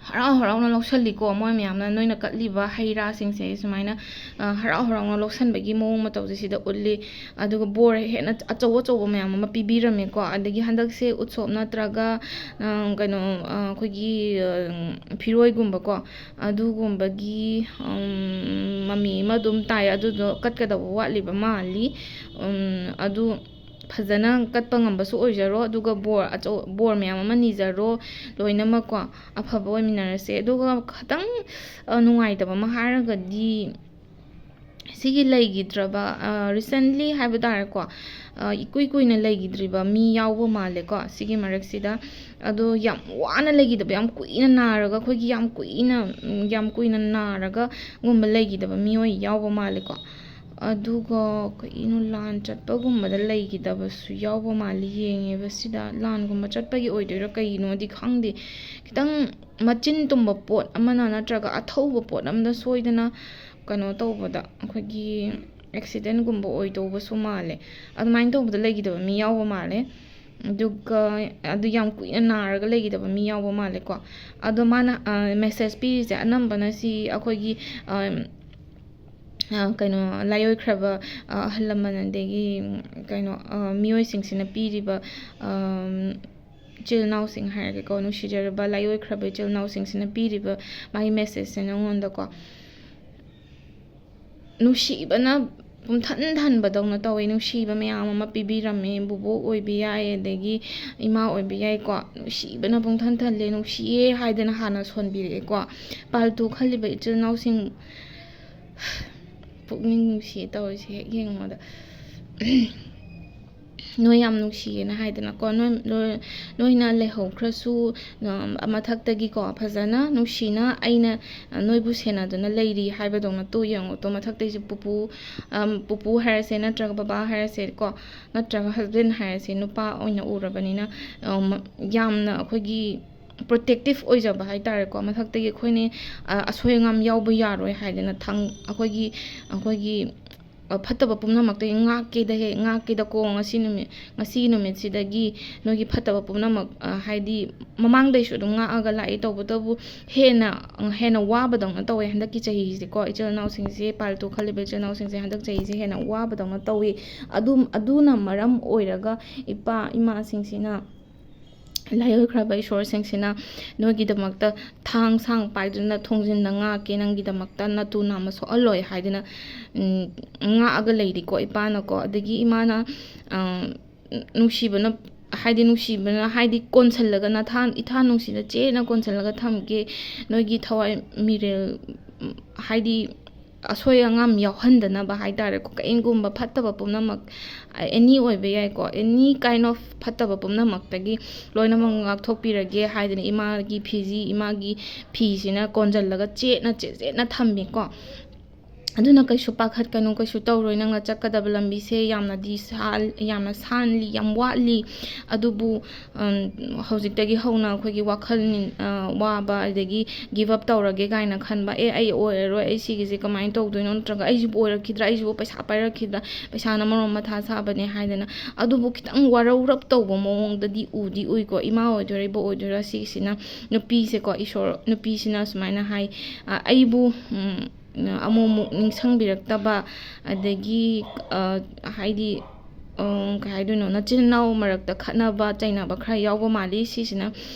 ꯍꯔꯥꯎ ꯍꯔꯥꯎꯅ ꯂꯧꯁꯜꯂꯤꯀꯣ꯫ ꯃꯣꯏ ꯃꯌꯥꯝꯅ ꯅꯣꯏꯅ ꯀꯠꯂꯤꯕ ꯍꯩ ꯔꯥꯁꯤꯡꯁꯦ ꯁꯨꯃꯥꯏꯅ, ꯑ, ꯍꯔꯥꯎ ꯍꯔꯥꯎꯅ ꯂꯧꯁꯟꯕꯒꯤ ꯃꯑꯣꯡ ꯃꯇꯧꯁꯦ ꯁꯤꯗ ꯎꯠꯂꯤ꯫ ꯑꯗꯨꯒ ꯕꯣꯔ ꯍꯦꯟꯅ ꯑꯆꯧ ꯑꯆꯧꯕ ꯃꯌꯥꯝ ꯑꯃ ꯄꯤꯕꯤꯔꯝꯃꯦꯀꯣ꯫ ꯑꯗꯒꯤ ꯍꯟꯗꯛꯁꯦ ꯎꯠꯁꯣꯞ ꯅꯠꯇ꯭ꯔꯒ, ꯑ, ꯀꯩꯅꯣ, ꯑ, ꯑꯩꯈꯣꯏꯒꯤ, ꯑ, ꯐꯤꯔꯣꯏꯒꯨꯝꯕꯀꯣ, ꯑꯗꯨꯒꯨꯝꯕꯒꯤ, ꯎꯝ, ꯃꯃꯤ ꯑꯃ ꯑꯗꯨꯝ ꯇꯥꯏ꯫ ꯑꯗꯨꯗꯣ ꯀꯠꯀꯗꯧꯕ ꯋꯥꯠꯂꯤꯕ ꯃꯥꯜꯂꯤ꯫ ꯎꯝ, ꯑꯗꯨ ꯐꯖꯅ ꯀꯠꯄ ꯉꯝꯕꯁꯨ ꯑꯣꯏꯖꯔꯣ, ꯑꯗꯨꯒ ꯕꯣꯔ ꯑꯆꯧ-, ꯕꯣꯔ ꯃꯌꯥꯝ ꯑꯃ ꯅꯤꯖꯔꯣ, ꯂꯣꯏꯅꯃꯛꯀꯣ꯫ ꯑꯐꯕ ꯑꯣꯏꯃꯤꯟꯅꯔꯁꯦ꯫ ꯑꯗꯨꯒ ꯈꯤꯇꯪ, ꯑ, ꯅꯨꯡꯉꯥꯏꯇꯕ ꯑꯃ ꯍꯥꯏꯔꯒꯗꯤ, ꯁꯤꯒꯤ ꯂꯩꯈꯤꯗ꯭ꯔꯕ, ꯑ, recently ꯍꯥꯏꯕ ꯇꯥꯔꯦꯀꯣ, ꯑ, ꯏꯀꯨꯏ ꯀꯨꯏꯅ ꯂꯩꯈꯤꯗ꯭ꯔꯤꯕ ꯃꯤ ꯌꯥꯎꯕ ꯃꯥꯜꯂꯦꯀꯣ ꯁꯤꯒꯤ ꯃꯔꯛꯁꯤꯗ꯫ ꯑꯗꯣ ꯌꯥꯝ ꯋꯥꯅ ꯂꯩꯈꯤꯗꯕ, ꯌꯥꯝ ꯀꯨꯏꯅ ꯅꯥꯔꯒ, ꯑꯩꯈꯣꯏꯒꯤ ꯌꯥꯝ ꯀꯨꯏꯅ, ꯎꯝ, ꯌꯥꯝ ꯀꯨꯏꯅ ꯅꯥꯔꯒ ꯒꯨꯝꯕ ꯂꯩꯈꯤꯗꯕ ꯃꯤꯑꯣꯏ ꯌꯥꯎꯕ ꯃꯥꯜꯂꯦꯀꯣ꯫ ꯑꯗꯨꯒ ꯀꯩꯅꯣ, ꯂꯥꯟ ꯆꯠꯄꯒꯨꯝꯕꯗ ꯂꯩꯈꯤꯗꯕꯁꯨ ꯌꯥꯎꯕ ꯃꯥꯜꯂꯤ꯫ ꯌꯦꯡꯉꯦꯕ ꯁꯤꯗ ꯂꯥꯟꯒꯨꯝꯕ ꯆꯠꯄꯒꯤ ꯑꯣꯏꯗꯣꯏꯔꯥ ꯀꯩꯅꯣꯗꯤ ꯈꯪꯗꯦ꯫ ꯈꯤꯇꯪ ꯃꯆꯤꯟ ꯇꯨꯝꯕ ꯄꯣꯠ ꯑꯃꯅ ꯅꯠꯇ꯭ꯔꯒ ꯑꯊꯧꯕ ꯄꯣꯠ ꯑꯃꯗ ꯁꯣꯏꯗꯅ ꯀꯩꯅꯣ ꯇꯧꯕꯗ, ꯑꯩꯈꯣꯏꯒꯤ accidentꯒꯨꯝꯕ ꯑꯣꯏꯗꯧꯕꯁꯨ ꯃꯥꯜꯂꯦ꯫ ꯑꯗꯨꯃꯥꯏꯅ ꯇꯧꯕꯗ ꯂꯩꯈꯤꯗꯕ ꯃꯤ ꯌꯥꯎꯕ ꯃꯥꯜꯂꯦ꯫ ꯑꯗꯨꯒ ꯑꯗꯨ ꯌꯥꯝ ꯀꯨꯏꯅ ꯅꯥꯔꯒ ꯂꯩꯈꯤꯗꯕ ꯃꯤ ꯌꯥꯎꯕ ꯃꯥꯜꯂꯦꯀꯣ꯫ ꯑꯗꯣ ꯃꯥꯅ, ꯑ, message ꯄꯤꯔꯤꯁꯦ ꯑꯅꯝꯕꯅ ꯁꯤ ꯑꯩꯈꯣꯏꯒꯤ, ꯑ, ꯑ, ꯀꯩꯅꯣ, ꯂꯥꯏꯑꯣꯏꯈ꯭ꯔꯕ, ꯑ, ꯑꯍꯜ ꯂꯃꯟ, ꯑꯗꯒꯤ, ꯎꯝ, ꯀꯩꯅꯣ, ꯑ, ꯃꯤꯑꯣꯏꯁꯤꯡꯁꯤꯅ ꯄꯤꯔꯤꯕ, ꯑꯝ, ꯏꯆꯤꯜ ꯏꯅꯥꯎꯁꯤꯡ ꯍꯥꯏꯔꯒꯦꯀꯣ, ꯅꯨꯡꯁꯤꯖꯔꯕ ꯂꯥꯏꯑꯣꯏꯈ꯭ꯔꯕ ꯏꯆꯤꯜ ꯏꯅꯥꯎꯁꯤꯡꯁꯤꯅ ꯄꯤꯔꯤꯕ ꯃꯥꯒꯤ messageꯁꯦ ꯅꯉꯣꯟꯗꯀꯣ꯫ ꯅꯨꯡꯁꯤꯕꯅ ꯄꯨꯝꯊꯟ ꯊꯟꯕꯗꯧꯅ ꯇꯧꯋꯦ꯫ ꯅꯨꯡꯁꯤꯕ ꯃꯌꯥꯝ ꯑꯃ ꯄꯤꯕꯤꯔꯝꯃꯦ, ꯕꯨꯕꯣꯛ ꯑꯣꯏꯕ ꯌꯥꯏ, ꯑꯗꯒꯤ ꯏꯃꯥ ꯑꯣꯏꯕ ꯌꯥꯏꯀꯣ꯫ ꯅꯨꯡꯁꯤꯕꯅ ꯄꯨꯡꯊꯟ ꯊꯜꯂꯦ꯫ ꯅꯨꯡꯁꯤꯌꯦ ꯍꯥꯏꯗꯅ ꯍꯥꯟꯅ ꯁꯣꯟꯕꯤꯔꯛꯑꯦꯀꯣ꯫ ꯄꯥꯜꯇꯨ ꯈꯜꯂꯤꯕ ꯏꯆꯤꯜ ꯏꯅꯥꯎꯁꯤꯡ, ꯄꯨꯛꯅꯤꯡ ꯅꯨꯡꯁꯤꯌꯦ ꯇꯧꯔꯤꯁꯦ ꯍꯦꯛ ꯌꯦꯡꯕꯗ꯫ ꯅꯣꯏ ꯌꯥꯝ ꯅꯨꯡꯁꯤꯌꯦꯅ ꯍꯥꯏꯗꯅꯀꯣ, ꯅꯣꯏ, ꯅꯣꯏ, ꯅꯣꯏꯅ ꯂꯩꯍꯧꯈ꯭ꯔꯁꯨ, ꯑ, ꯃꯊꯛꯇꯒꯤꯀꯣ ꯐꯖꯅ ꯅꯨꯡꯁꯤꯅ ꯑꯩꯅ, ꯑ, ꯅꯣꯏꯕꯨ ꯁꯦꯟꯅꯗꯨꯅ ꯂꯩꯔꯤ ꯍꯥꯏꯕꯗꯧꯅ ꯇꯣ ꯌꯦꯡꯉꯣ ꯇꯣ꯫ ꯃꯊꯛꯇꯩꯁꯦ ꯄꯨꯄꯨ, ꯑꯝ, ꯄꯨꯄꯨ ꯍꯥꯏꯔꯁꯦ, ꯅꯠꯇ꯭ꯔꯒ ꯕꯕꯥ ꯍꯥꯏꯔꯁꯦꯀꯣ, ꯅꯠꯇ꯭ꯔꯒ husband ꯍꯥꯏꯔꯁꯦ, ꯅꯨꯄꯥ ꯑꯣꯏꯅ ꯎꯔꯕꯅꯤꯅ, ꯑ, ꯃ-, ꯌꯥꯝꯅ ꯑꯩꯈꯣꯏꯒꯤ protective ꯑꯣꯏꯖꯕ ꯍꯥꯏ ꯇꯥꯔꯦꯀꯣ꯫ ꯃꯊꯛꯇꯒꯤ ꯑꯩꯈꯣꯏꯅ, ꯑ, ꯑꯁꯣꯏ ꯑꯉꯥꯝ ꯌꯥꯎꯕ ꯌꯥꯔꯣꯏ ꯍꯥꯏꯗꯅ ꯊꯥꯡ-, ꯑꯩꯈꯣꯏꯒꯤ, ꯑꯩꯈꯣꯏꯒꯤ, ꯑ, ꯐꯠꯇꯕ ꯄꯨꯝꯅꯃꯛꯇꯒꯤ ꯉꯥꯛꯀꯦꯗ ꯍꯦꯛ, ꯉꯥꯛꯀꯦꯗꯀꯣ꯫ ꯉꯁꯤ ꯅꯨꯃꯤꯠ, ꯉꯁꯤꯒꯤ ꯅꯨꯃꯤꯠꯁꯤꯗꯒꯤ ꯅꯣꯏꯒꯤ ꯐꯠꯇꯕ ꯄꯨꯝꯅꯃꯛ, ꯑ, ꯍꯥꯏꯗꯤ ꯃꯃꯥꯡꯗꯩꯁꯨ ꯑꯗꯨꯝ ꯉꯥꯛꯑꯒ ꯂꯥꯛꯏ, ꯇꯧꯕꯇꯕꯨ ꯍꯦꯟꯅ, ꯍꯦꯟꯅ ꯋꯥꯕꯗꯧꯅ ꯇꯧꯋꯦ ꯍꯟꯗꯛꯀꯤ ꯆꯍꯤꯁꯦꯀꯣ꯫ ꯏꯆꯤꯜ ꯏꯅꯥꯎꯁꯤꯡꯁꯦ, ꯄꯥꯜꯇꯨ ꯈꯜꯂꯤꯕ ꯏꯆꯤꯜ ꯏꯅꯥꯎꯁꯤꯡꯁꯦ ꯍꯟꯗꯛ ꯆꯍꯤꯁꯦ ꯍꯦꯟꯅ ꯋꯥꯕꯗꯧꯅ ꯇꯧꯋꯤ꯫ ꯑꯗꯨ, ꯑꯗꯨꯅ ꯃꯔꯝ ꯑꯣꯏꯔꯒ ꯏꯄꯥ ꯏꯃꯥꯁꯤꯡꯁꯤꯅ, ꯂꯥꯏ ꯑꯣꯏꯈ꯭ꯔꯕ ꯏꯁꯣꯔꯁꯤꯡꯁꯤꯅ ꯅꯣꯏꯒꯤꯗꯃꯛꯇ ꯊꯥꯡ ꯁꯥꯡ ꯄꯥꯏꯗꯨꯅ ꯊꯣꯡꯖꯤꯟꯗ ꯉꯥꯛꯀꯦ, ꯅꯪꯒꯤꯗꯃꯛꯇ ꯅꯇꯨ ꯅꯥꯝꯃ ꯁꯣꯛꯍꯜꯂꯣꯏ ꯍꯥꯏꯗꯅ, ꯎꯝ, ꯉꯥꯛꯑꯒ ꯂꯩꯔꯤꯀꯣ ꯏꯄꯥꯅꯀꯣ꯫ ꯑꯗꯒꯤ ꯏꯃꯥꯅ, ꯑ, ꯅꯨꯡꯁꯤꯕꯅ, ꯍꯥꯏꯗꯤ ꯅꯨꯡꯁꯤꯕꯅ, ꯍꯥꯏꯗꯤ ꯀꯣꯟꯁꯤꯜꯂꯒ ꯅꯊꯥ-, ꯏꯊꯥ ꯅꯨꯡꯁꯤꯅ ꯆꯦꯠꯅ ꯀꯣꯟꯁꯤꯜꯂꯒ ꯊꯝꯒꯦ, ꯅꯣꯏꯒꯤ ꯊꯋꯥꯏ ꯃꯤꯔꯦꯜ, ꯎꯝ, ꯍꯥꯏꯗꯤ ꯑꯁꯣꯏ ꯑꯉꯥꯝ ꯌꯥꯎꯍꯟꯗꯅꯕ ꯍꯥꯏ ꯇꯥꯔꯦꯀꯣ꯫ ꯀꯔꯤꯒꯨꯝꯕ ꯐꯠꯇꯕ ꯄꯨꯝꯅꯃꯛ, ꯑꯦꯅꯤ ꯑꯣꯏꯕ ꯌꯥꯏꯀꯣ, ꯑꯦꯅꯤ kind of ꯐꯠꯇꯕ ꯄꯨꯝꯅꯃꯛꯇꯒꯤ ꯂꯣꯏꯅꯃꯛ ꯉꯥꯛꯊꯣꯛꯄꯤꯔꯒꯦ ꯍꯥꯏꯗꯅ ꯏꯃꯥꯒꯤ ꯐꯤꯖꯤ, ꯏꯃꯥꯒꯤ ꯐꯤꯁꯤꯅ ꯀꯣꯟꯁꯤꯜꯂꯒ ꯆꯦꯠꯅ ꯆꯦꯠ ꯆꯦꯠꯅ ꯊꯝꯃꯤꯀꯣ꯫ ꯑꯗꯨꯅ ꯀꯩꯁꯨ ꯄꯥꯈꯠꯀꯅꯨ, ꯀꯩꯁꯨ ꯇꯧꯔꯣꯏ꯫ ꯅꯪꯅ ꯆꯠꯀꯗꯕ ꯂꯝꯕꯤꯁꯦ ꯌꯥꯝꯅꯗꯤ ꯁꯥ-, ꯌꯥꯝꯅ ꯁꯥꯟꯂꯤ, ꯌꯥꯝ ꯋꯥꯠꯂꯤ꯫ ꯑꯗꯨꯕꯨ, ꯎꯝ, ꯍꯧꯖꯤꯛꯇꯒꯤ ꯍꯧꯅ ꯑꯩꯈꯣꯏꯒꯤ ꯋꯥꯈꯜ ꯅꯤꯡ-, ꯑ, ꯋꯥꯕ, ꯑꯗꯒꯤ give up ꯇꯧꯔꯒꯦ ꯀꯥꯏꯅ ꯈꯟꯕ, "ꯑꯦ, ꯑꯩ ꯑꯣꯏꯔꯔꯣꯏ, ꯑꯩ ꯁꯤꯒꯤꯁꯦ ꯀꯃꯥꯏꯅ ꯇꯧꯗꯣꯏꯅꯣ?" ꯅꯠꯇ꯭ꯔꯒ, "ꯑꯩꯁꯤꯕꯨ ꯑꯣꯏꯔꯛꯈꯤꯗ꯭ꯔꯥ? ꯑꯩꯁꯤꯕꯨ ꯄꯩꯁꯥ ꯄꯥꯏꯔꯛꯈꯤꯗ꯭ꯔꯥ? ꯄꯩꯁꯥꯅ ꯃꯔꯣꯝ ꯃꯊꯥ ꯁꯥꯕꯅꯦ" ꯍꯥꯏꯗꯅ꯫ ꯑꯗꯨꯕꯨ ꯈꯤꯇꯪ ꯋꯥꯔꯧꯔꯞ ꯇꯧꯕ ꯃꯑꯣꯡꯗꯗꯤ ꯎꯗꯤ ꯎꯏꯀꯣ꯫ ꯏꯃꯥ ꯑꯣꯏꯗꯣꯏꯔꯥ, ꯏꯕꯣꯛ ꯑꯣꯏꯗꯣꯏꯔꯥ, ꯁꯤꯒꯤꯁꯤꯅ ꯅꯨꯄꯤꯁꯦꯀꯣ, ꯏꯁꯣꯔ, ꯅꯨꯄꯤꯁꯤꯅ ꯁꯨꯃꯥꯏꯅ ꯍꯥꯏ, ꯑ, ꯑꯩꯕꯨ, ꯎꯝ, ꯑꯃꯨꯛ ꯑꯃꯨꯛ ꯅꯤꯡꯁꯤꯡꯕꯤꯔꯛꯇꯕ, ꯑꯗꯒꯤ, ꯑ, ꯍꯥꯏꯗꯤ, ꯎꯝ, ꯀꯩ ꯍꯥꯏꯗꯣꯏꯅꯣ, ꯅꯆꯤꯟ ꯅꯅꯥꯎ ꯃꯔꯛꯇ ꯈꯠꯅꯕ ꯆꯩꯅꯕ ꯈꯔ ꯌꯥꯎꯕ ꯃꯥꯜꯂꯤ꯫ ꯁꯤꯁꯤꯅ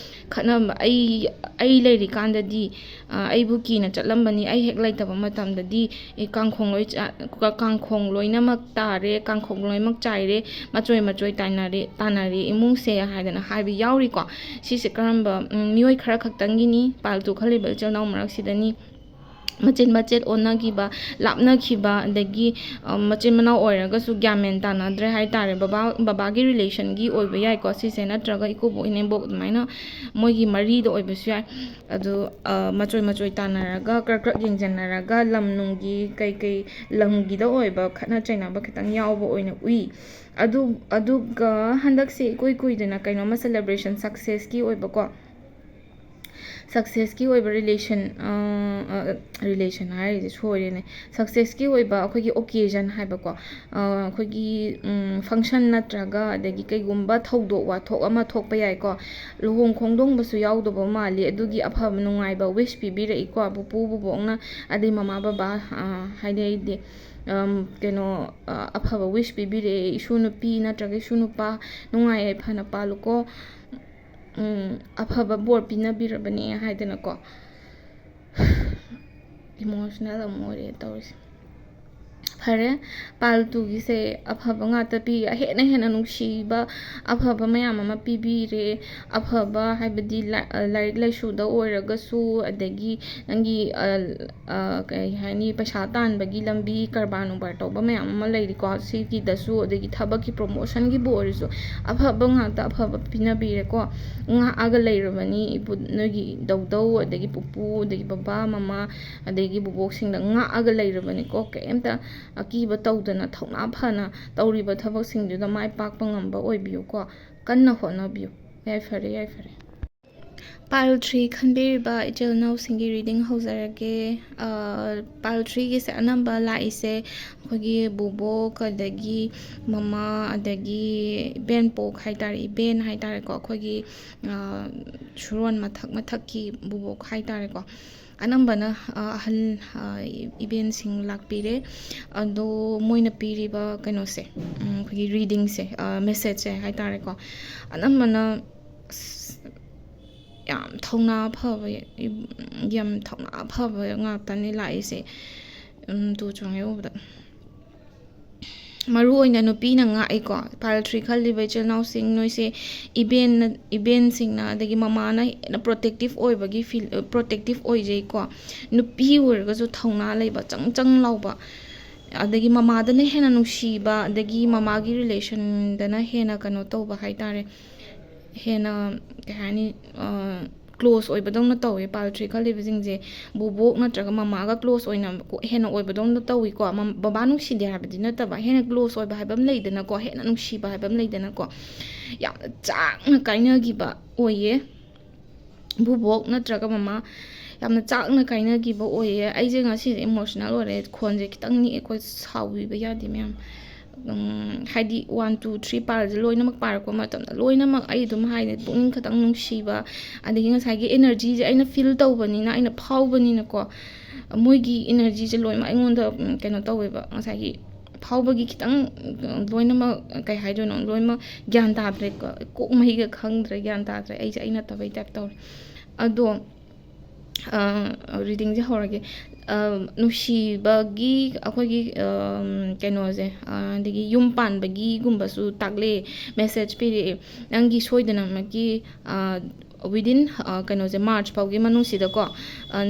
ꯈꯠꯅꯕ, ꯑꯩ, ꯑꯩ ꯂꯩꯔꯤꯀꯥꯟꯗꯗꯤ, ꯑ, ꯑꯩꯕꯨ ꯀꯤꯅ ꯆꯠꯂꯝꯕꯅꯤ, ꯑꯩ ꯍꯦꯛ ꯂꯩꯇꯕ ꯃꯇꯝꯗꯗꯤ, ꯑꯦ, ꯀꯥꯡꯈꯣꯡ ꯂꯣꯏ ꯆ-, ꯀ-, ꯀꯥꯡꯈꯣꯡ ꯂꯣꯏꯅꯃꯛ ꯇꯥꯔꯦ, ꯀꯥꯡꯈꯣꯡ ꯂꯣꯏꯅꯃꯛ ꯆꯥꯏꯔꯦ, ꯃꯆꯣꯏ ꯃꯆꯣꯏ ꯇꯥꯅꯔꯦ, ꯇꯥꯅꯔꯦ ꯏꯃꯨꯡꯁꯦ ꯍꯥꯏꯗꯅ ꯍꯥꯏꯕ ꯌꯥꯎꯔꯤꯀꯣ꯫ ꯁꯤꯁꯦ ꯀꯔꯝꯕ, ꯎꯝ, ꯃꯤꯑꯣꯏ ꯈꯔ ꯈꯛꯇꯪꯒꯤꯅꯤ? ꯄꯥꯏꯜ ꯇꯨ ꯈꯜꯂꯤꯕ ꯏꯆꯤꯜ ꯏꯅꯥꯎ ꯃꯔꯛꯁꯤꯗꯅꯤ꯫ ꯃꯆꯦꯠ ꯃꯆꯦꯠ ꯑꯣꯟꯅꯈꯤꯕ, ꯂꯥꯞꯅꯈꯤꯕ, ꯑꯗꯒꯤ, ꯑ, ꯃꯆꯤꯟ ꯃꯅꯥꯎ ꯑꯣꯏꯔꯒꯁꯨ ꯒ꯭ꯌꯥꯟ ꯃꯦꯟ ꯇꯥꯅꯗ꯭ꯔꯦ ꯍꯥꯏ ꯇꯥꯔꯦ꯫ ꯕꯕꯥ, ꯕꯕꯥꯒꯤ ꯔꯤꯂꯦꯁꯟꯒꯤ ꯑꯣꯏꯕ ꯌꯥꯏꯀꯣ ꯁꯤꯁꯦ, ꯅꯠꯇ꯭ꯔꯒ ꯏꯀꯨꯕꯣꯛ ꯏꯅꯦꯝꯕꯣꯛ ꯑꯗꯨꯃꯥꯏꯅ ꯃꯣꯏꯒꯤ ꯃꯔꯤꯗ ꯑꯣꯏꯕꯁꯨ ꯌꯥꯏ꯫ ꯑꯗꯨ, ꯑ, ꯃꯆꯣꯏ ꯃꯆꯣꯏ ꯇꯥꯅꯔꯒ, ꯀ꯭ꯔꯛ ꯀ꯭ꯔꯛ ꯌꯦꯡꯁꯤꯟꯅꯔꯒ, ꯂꯝ ꯅꯨꯡꯒꯤ ꯀꯩ ꯀꯩ ꯂꯝꯒꯤꯗ ꯑꯣꯏꯕ ꯈꯠꯅ ꯆꯩꯅꯕ ꯈꯤꯇꯪ ꯌꯥꯎꯕ ꯑꯣꯏꯅ ꯎꯏ꯫ ꯑꯗꯨ, ꯑꯗꯨꯒ ꯍꯟꯗꯛꯁꯦ ꯏꯀꯨꯏ ꯀꯨꯏꯗꯅ ꯀꯩꯅꯣꯝꯃ celebration successꯀꯤ ꯑꯣꯏꯕꯀꯣ, successꯀꯤ ꯑꯣꯏꯕ relation, relation ꯍꯥꯏꯔꯤꯁꯦ ꯁꯣꯏꯔꯦꯅꯦ, successꯀꯤ ꯑꯣꯏꯕ ꯑꯩꯈꯣꯏꯒꯤ occasion ꯍꯥꯏꯕꯀꯣ, ꯑ, ꯑꯩꯈꯣꯏꯒꯤ, ꯎꯝ, function ꯅꯠꯇ꯭ꯔꯒ ꯑꯗꯒꯤ ꯀꯩꯒꯨꯝꯕ ꯊꯧꯗꯣꯛ ꯋꯥꯊꯣꯛ ꯑꯃ ꯊꯣꯛꯄ ꯌꯥꯏꯀꯣ, ꯂꯨꯍꯣꯡ ꯈꯣꯡꯗꯣꯡꯕꯁꯨ ꯌꯥꯎꯗꯕ ꯃꯥꯜꯂꯤ꯫ ꯑꯗꯨꯒꯤ ꯑꯐꯕ ꯅꯨꯡꯉꯥꯏꯕ wish ꯄꯤꯕꯤꯔꯛꯏꯀꯣ ꯄꯨꯄꯨ ꯕꯨꯕꯣꯛꯅ, ꯑꯗꯩ ꯃꯃꯥ ꯕꯕꯥ, ꯑ, ꯍꯥꯏꯗꯤ ꯑꯩꯗꯤ, ꯑꯝ, ꯀꯩꯅꯣ, ꯑ, ꯑꯐꯕ wish ꯄꯤꯕꯤꯔꯛꯑꯦ, ꯏꯁꯨ ꯅꯨꯄꯤ ꯅꯠꯇ꯭ꯔꯒ ꯏꯁꯨ ꯅꯨꯄꯥ ꯅꯨꯡꯉꯥꯏ ꯌꯥꯏꯐꯅ ꯄꯥꯜꯂꯨꯀꯣ, ꯎꯝ, ꯑꯐꯕ ꯕꯣꯔ ꯄꯤꯅꯕꯤꯔꯕꯅꯦ ꯍꯥꯏꯗꯅꯀꯣ꯫ Emotional ꯑꯃꯨꯛ ꯑꯣꯏꯔꯦ ꯇꯧꯔꯤꯁꯦ꯫ ꯐꯔꯦ, ꯄꯥꯏꯜ ꯇꯨꯒꯤꯁꯦ ꯑꯐꯕ ꯉꯥꯛꯇ ꯄꯤ, ꯍꯦꯟꯅ ꯍꯦꯟꯅ ꯅꯨꯡꯁꯤꯕ, ꯑꯐꯕ ꯃꯌꯥꯝ ꯑꯃ ꯄꯤꯕꯤꯔꯦ꯫ ꯑꯐꯕ ꯍꯥꯏꯕꯗꯤ ꯂꯥ-, ꯂꯥꯏꯔꯤꯛ ꯂꯥꯏꯁꯨꯗ ꯑꯣꯏꯔꯒꯁꯨ, ꯑꯗꯒꯤ ꯅꯪꯒꯤ, ꯑ, ꯑ, ꯀꯩ ꯍꯥꯏꯅꯤ, ꯄꯩꯁꯥ ꯇꯥꯟꯕꯒꯤ ꯂꯝꯕꯤ, ꯀꯔꯕꯥꯔ ꯅꯨꯡꯕꯥꯔ ꯇꯧꯕ ꯃꯌꯥꯝ ꯑꯃ ꯂꯩꯔꯤꯀꯣ, ꯁꯤꯒꯤꯗꯁꯨ, ꯑꯗꯒꯤ ꯊꯕꯛꯀꯤ promotionꯒꯤꯕꯨ ꯑꯣꯏꯔꯁꯨ ꯑꯐꯕ ꯉꯥꯛꯇ ꯑꯐꯕ ꯄꯤꯅꯕꯤꯔꯦꯀꯣ꯫ ꯉꯥꯛꯑꯒ ꯂꯩꯔꯕꯅꯤ ꯏꯄꯨ, ꯅꯣꯏꯒꯤ ꯗꯧꯗꯧ, ꯑꯗꯒꯤ ꯄꯨꯄꯨ, ꯑꯗꯒꯤ ꯕꯕꯥ ꯃꯃꯥ, ꯑꯗꯒꯤ ꯕꯨꯕꯣꯛꯁꯤꯡꯗ ꯉꯥꯛꯑꯒ ꯂꯩꯔꯕꯅꯤꯀꯣ꯫ ꯀꯩꯝꯇ ꯑꯀꯤꯕ ꯇꯧꯗꯅ ꯊꯧꯅꯥ ꯐꯅ ꯇꯧꯔꯤꯕ ꯊꯕꯛꯁꯤꯡꯗꯨꯗ ꯃꯥꯏ ꯄꯥꯛꯄ ꯉꯝꯕ ꯑꯣꯏꯕꯤꯌꯨꯀꯣ꯫ ꯀꯟꯅ ꯍꯣꯠꯅꯕꯤꯌꯨ꯫ ꯌꯥꯏꯐꯔꯦ, ꯌꯥꯏꯐꯔꯦ꯫ Pile three ꯈꯟꯕꯤꯔꯤꯕ ꯏꯆꯤꯜ ꯏꯅꯥꯎꯁꯤꯡꯒꯤ reading ꯍꯧꯖꯔꯒꯦ꯫ ꯑ, pile threeꯒꯤꯁꯦ ꯑꯅꯝꯕ ꯂꯥꯛꯏꯁꯦ ꯑꯩꯈꯣꯏꯒꯤ ꯕꯨꯕꯣꯛ, ꯑꯗꯒꯤ ꯃꯃꯥ, ꯑꯗꯒꯤ ꯏꯕꯦꯟꯄꯣꯛ ꯍꯥꯏꯇꯥꯔꯦ, ꯏꯕꯦꯟ ꯍꯥꯏꯇꯥꯔꯦꯀꯣ, ꯑꯩꯈꯣꯏꯒꯤ, ꯑ, ꯁꯨꯔꯣꯟ ꯃꯊꯛ ꯃꯊꯛꯀꯤ ꯕꯨꯕꯣꯛ ꯍꯥꯏꯇꯥꯔꯦꯀꯣ꯫ ꯑꯅꯝꯕꯅ ꯑꯍꯜ ꯏꯕꯦꯟꯁꯤꯡ ꯂꯥꯛꯄꯤꯔꯦ꯫ ꯑꯗꯣ ꯃꯣꯏꯅ ꯄꯤꯔꯤꯕ ꯀꯩꯅꯣꯁꯦ, ꯑꯩꯈꯣꯏꯒꯤ ꯔꯤꯗꯤꯡꯁꯦ, ꯃꯦꯁꯦꯖꯁꯦ ꯍꯥꯏ ꯇꯥꯔꯦꯀꯣ, ꯑꯅꯝꯕꯅ ꯑꯁ, ꯌꯥꯝ ꯊꯧꯅꯥ ꯐꯕ, ꯌꯥꯝ ꯊꯧꯅꯥ ꯐꯕ ꯉꯥꯛꯇꯅꯤ ꯂꯥꯛꯏꯁꯦ꯫ ꯇꯨ ꯆꯣꯡꯉꯦ ꯎꯕꯗ ꯃꯔꯨ ꯑꯣꯏꯅ ꯅꯨꯄꯤꯅ ꯉꯥꯛꯏꯀꯣ꯫ Pile three ꯈꯜꯂꯤꯕ ꯏꯆꯤꯜ ꯏꯅꯥꯎꯁꯤꯡ, ꯅꯣꯏꯁꯦ ꯏꯕꯦꯟꯅ, ꯏꯕꯦꯟꯁꯤꯡꯅ ꯑꯗꯒꯤ ꯃꯃꯥꯅ ꯍꯦꯟꯅ ꯄ꯭ꯔꯣꯇꯦꯛꯇꯤꯞ ꯑꯣꯏꯕꯒꯤ ꯐꯤꯜ, ꯄ꯭ꯔꯣꯇꯦꯛꯇꯤꯞ ꯑꯣꯏꯖꯩꯀꯣ꯫ ꯅꯨꯄꯤ ꯑꯣꯏꯔꯒꯁꯨ ꯊꯧꯅꯥ ꯂꯩꯕ, ꯆꯪ ꯆꯪ ꯂꯥꯎꯕ, ꯑꯗꯒꯤ ꯃꯃꯥꯗꯅ ꯍꯦꯟꯅ ꯅꯨꯡꯁꯤꯕ, ꯑꯗꯒꯤ ꯃꯃꯥꯒꯤ ꯔꯤꯂꯦꯁꯟꯗꯅ ꯍꯦꯟꯅ ꯀꯩꯅꯣ ꯇꯧꯕ ꯍꯥꯏ ꯇꯥꯔꯦ, ꯍꯦꯟꯅ, ꯀꯩ ꯍꯥꯏꯅꯤ, ꯀ꯭ꯂꯣꯁ ꯑꯣꯏꯕꯗꯧꯅ ꯇꯧꯋꯦ꯫ Pile three ꯈꯜꯂꯤꯕꯁꯤꯡꯁꯦ ꯕꯣꯕꯣꯛ ꯅꯠꯇ꯭ꯔꯒ ꯃꯃꯥꯒ ꯀ꯭ꯂꯣꯁ ꯑꯣꯏꯅ ꯀꯣ-, ꯍꯦꯟꯅ ꯑꯣꯏꯕꯗꯧꯅ ꯇꯧꯋꯤꯀꯣ꯫ ꯃꯝ-, ꯕꯕꯥ ꯅꯨꯡꯁꯤꯗꯦ ꯍꯥꯏꯕꯗꯤ ꯅꯠꯇꯕ, ꯍꯦꯟꯅ ꯀ꯭ꯂꯣꯁ ꯑꯣꯏꯕ ꯍꯥꯏꯕ ꯑꯃ ꯂꯩꯗꯅꯀꯣ, ꯍꯦꯟꯅ ꯅꯨꯡꯁꯤꯕ ꯍꯥꯏꯕ ꯑꯃ ꯂꯩꯗꯅꯀꯣ, ꯌꯥꯝꯅ ꯆꯥꯛꯅ ꯀꯥꯏꯅꯈꯤꯕ ꯑꯣꯏꯌꯦ꯫ ꯕꯣꯕꯣꯛ ꯅꯠꯇ꯭ꯔꯒ ꯃꯃꯥ ꯌꯥꯝꯅ ꯆꯥꯛꯅ ꯀꯥꯏꯅꯈꯤꯕ ꯑꯣꯏꯌꯦ꯫ ꯑꯩꯁꯦ ꯉꯁꯤꯁꯦ ꯏꯃꯣꯁꯅꯦꯜ ꯑꯣꯏꯔꯦ, ꯈꯣꯟꯁꯦ ꯈꯤꯇꯪ ꯅꯤꯛꯑꯦ, ꯑꯩꯈꯣꯏ ꯁꯥꯎꯕꯤꯕ ꯌꯥꯗꯦ ꯃꯌꯥꯝ꯫ ꯎꯝ, ꯍꯥꯏꯗꯤ one, two, three pileꯁꯦ ꯂꯣꯏꯅꯃꯛ ꯄꯥꯔꯛꯄ ꯃꯇꯝꯗ ꯂꯣꯏꯅꯃꯛ ꯑꯩ ꯑꯗꯨꯝ ꯍꯥꯏꯗꯤ ꯄꯨꯛꯅꯤꯡ ꯈꯇꯪ ꯅꯨꯡꯁꯤꯕ, ꯑꯗꯒꯤ ꯉꯁꯥꯏꯒꯤ energyꯁꯦ ꯑꯩꯅ feel ꯇꯧꯕꯅꯤꯅ, ꯑꯩꯅ ꯐꯥꯎꯕꯅꯤꯅꯀꯣ, ꯃꯣꯏꯒꯤ energyꯁꯦ ꯂꯣꯏꯅꯃꯛ ꯑꯩꯉꯣꯟꯗ, ꯎꯝ, ꯀꯩꯅꯣ ꯇꯧꯋꯦꯕ꯫ ꯉꯁꯥꯏꯒꯤ ꯐꯥꯎꯕꯒꯤ ꯈꯤꯇꯪ, ꯎꯝ, ꯂꯣꯏꯅꯃꯛ, ꯀꯩ ꯍꯥꯏꯗꯣꯏꯅꯣ, ꯂꯣꯏꯅꯃꯛ ꯒ꯭ꯌꯥꯟ ꯇꯥꯗ꯭ꯔꯦꯀꯣ, ꯀꯣꯛ ꯃꯍꯤꯒ ꯈꯪꯗ꯭ꯔꯦ, ꯒ꯭ꯌꯥꯟ ꯇꯥꯗ꯭ꯔꯦ, ꯑꯩꯁꯦ ꯑꯩ ꯅꯠꯇꯕꯩ type ꯇꯧꯔꯦ꯫ ꯑꯗꯣ ꯔꯤꯗꯤꯡꯁꯦ ꯍꯧꯔꯒꯦ꯫ ꯅꯨꯡꯁꯤꯕꯒꯤ ꯑꯩꯈꯣꯏꯒꯤ, ꯀꯩꯅꯣꯁꯦ, ꯑꯗꯒꯤ ꯌꯨꯝ ꯄꯥꯟꯕꯒꯤꯒꯨꯝꯕꯁꯨ ꯇꯥꯛꯂꯛꯑꯦ, ꯃꯦꯁꯦꯖ ꯄꯤꯔꯛꯑꯦ꯫ ꯅꯪꯒꯤ ꯁꯣꯏꯗꯅꯃꯛꯀꯤ within, ꯀꯩꯅꯣꯁꯦ, ꯃꯥꯔꯆ ꯐꯥꯎꯒꯤ ꯃꯅꯨꯡꯁꯤꯗꯀꯣ,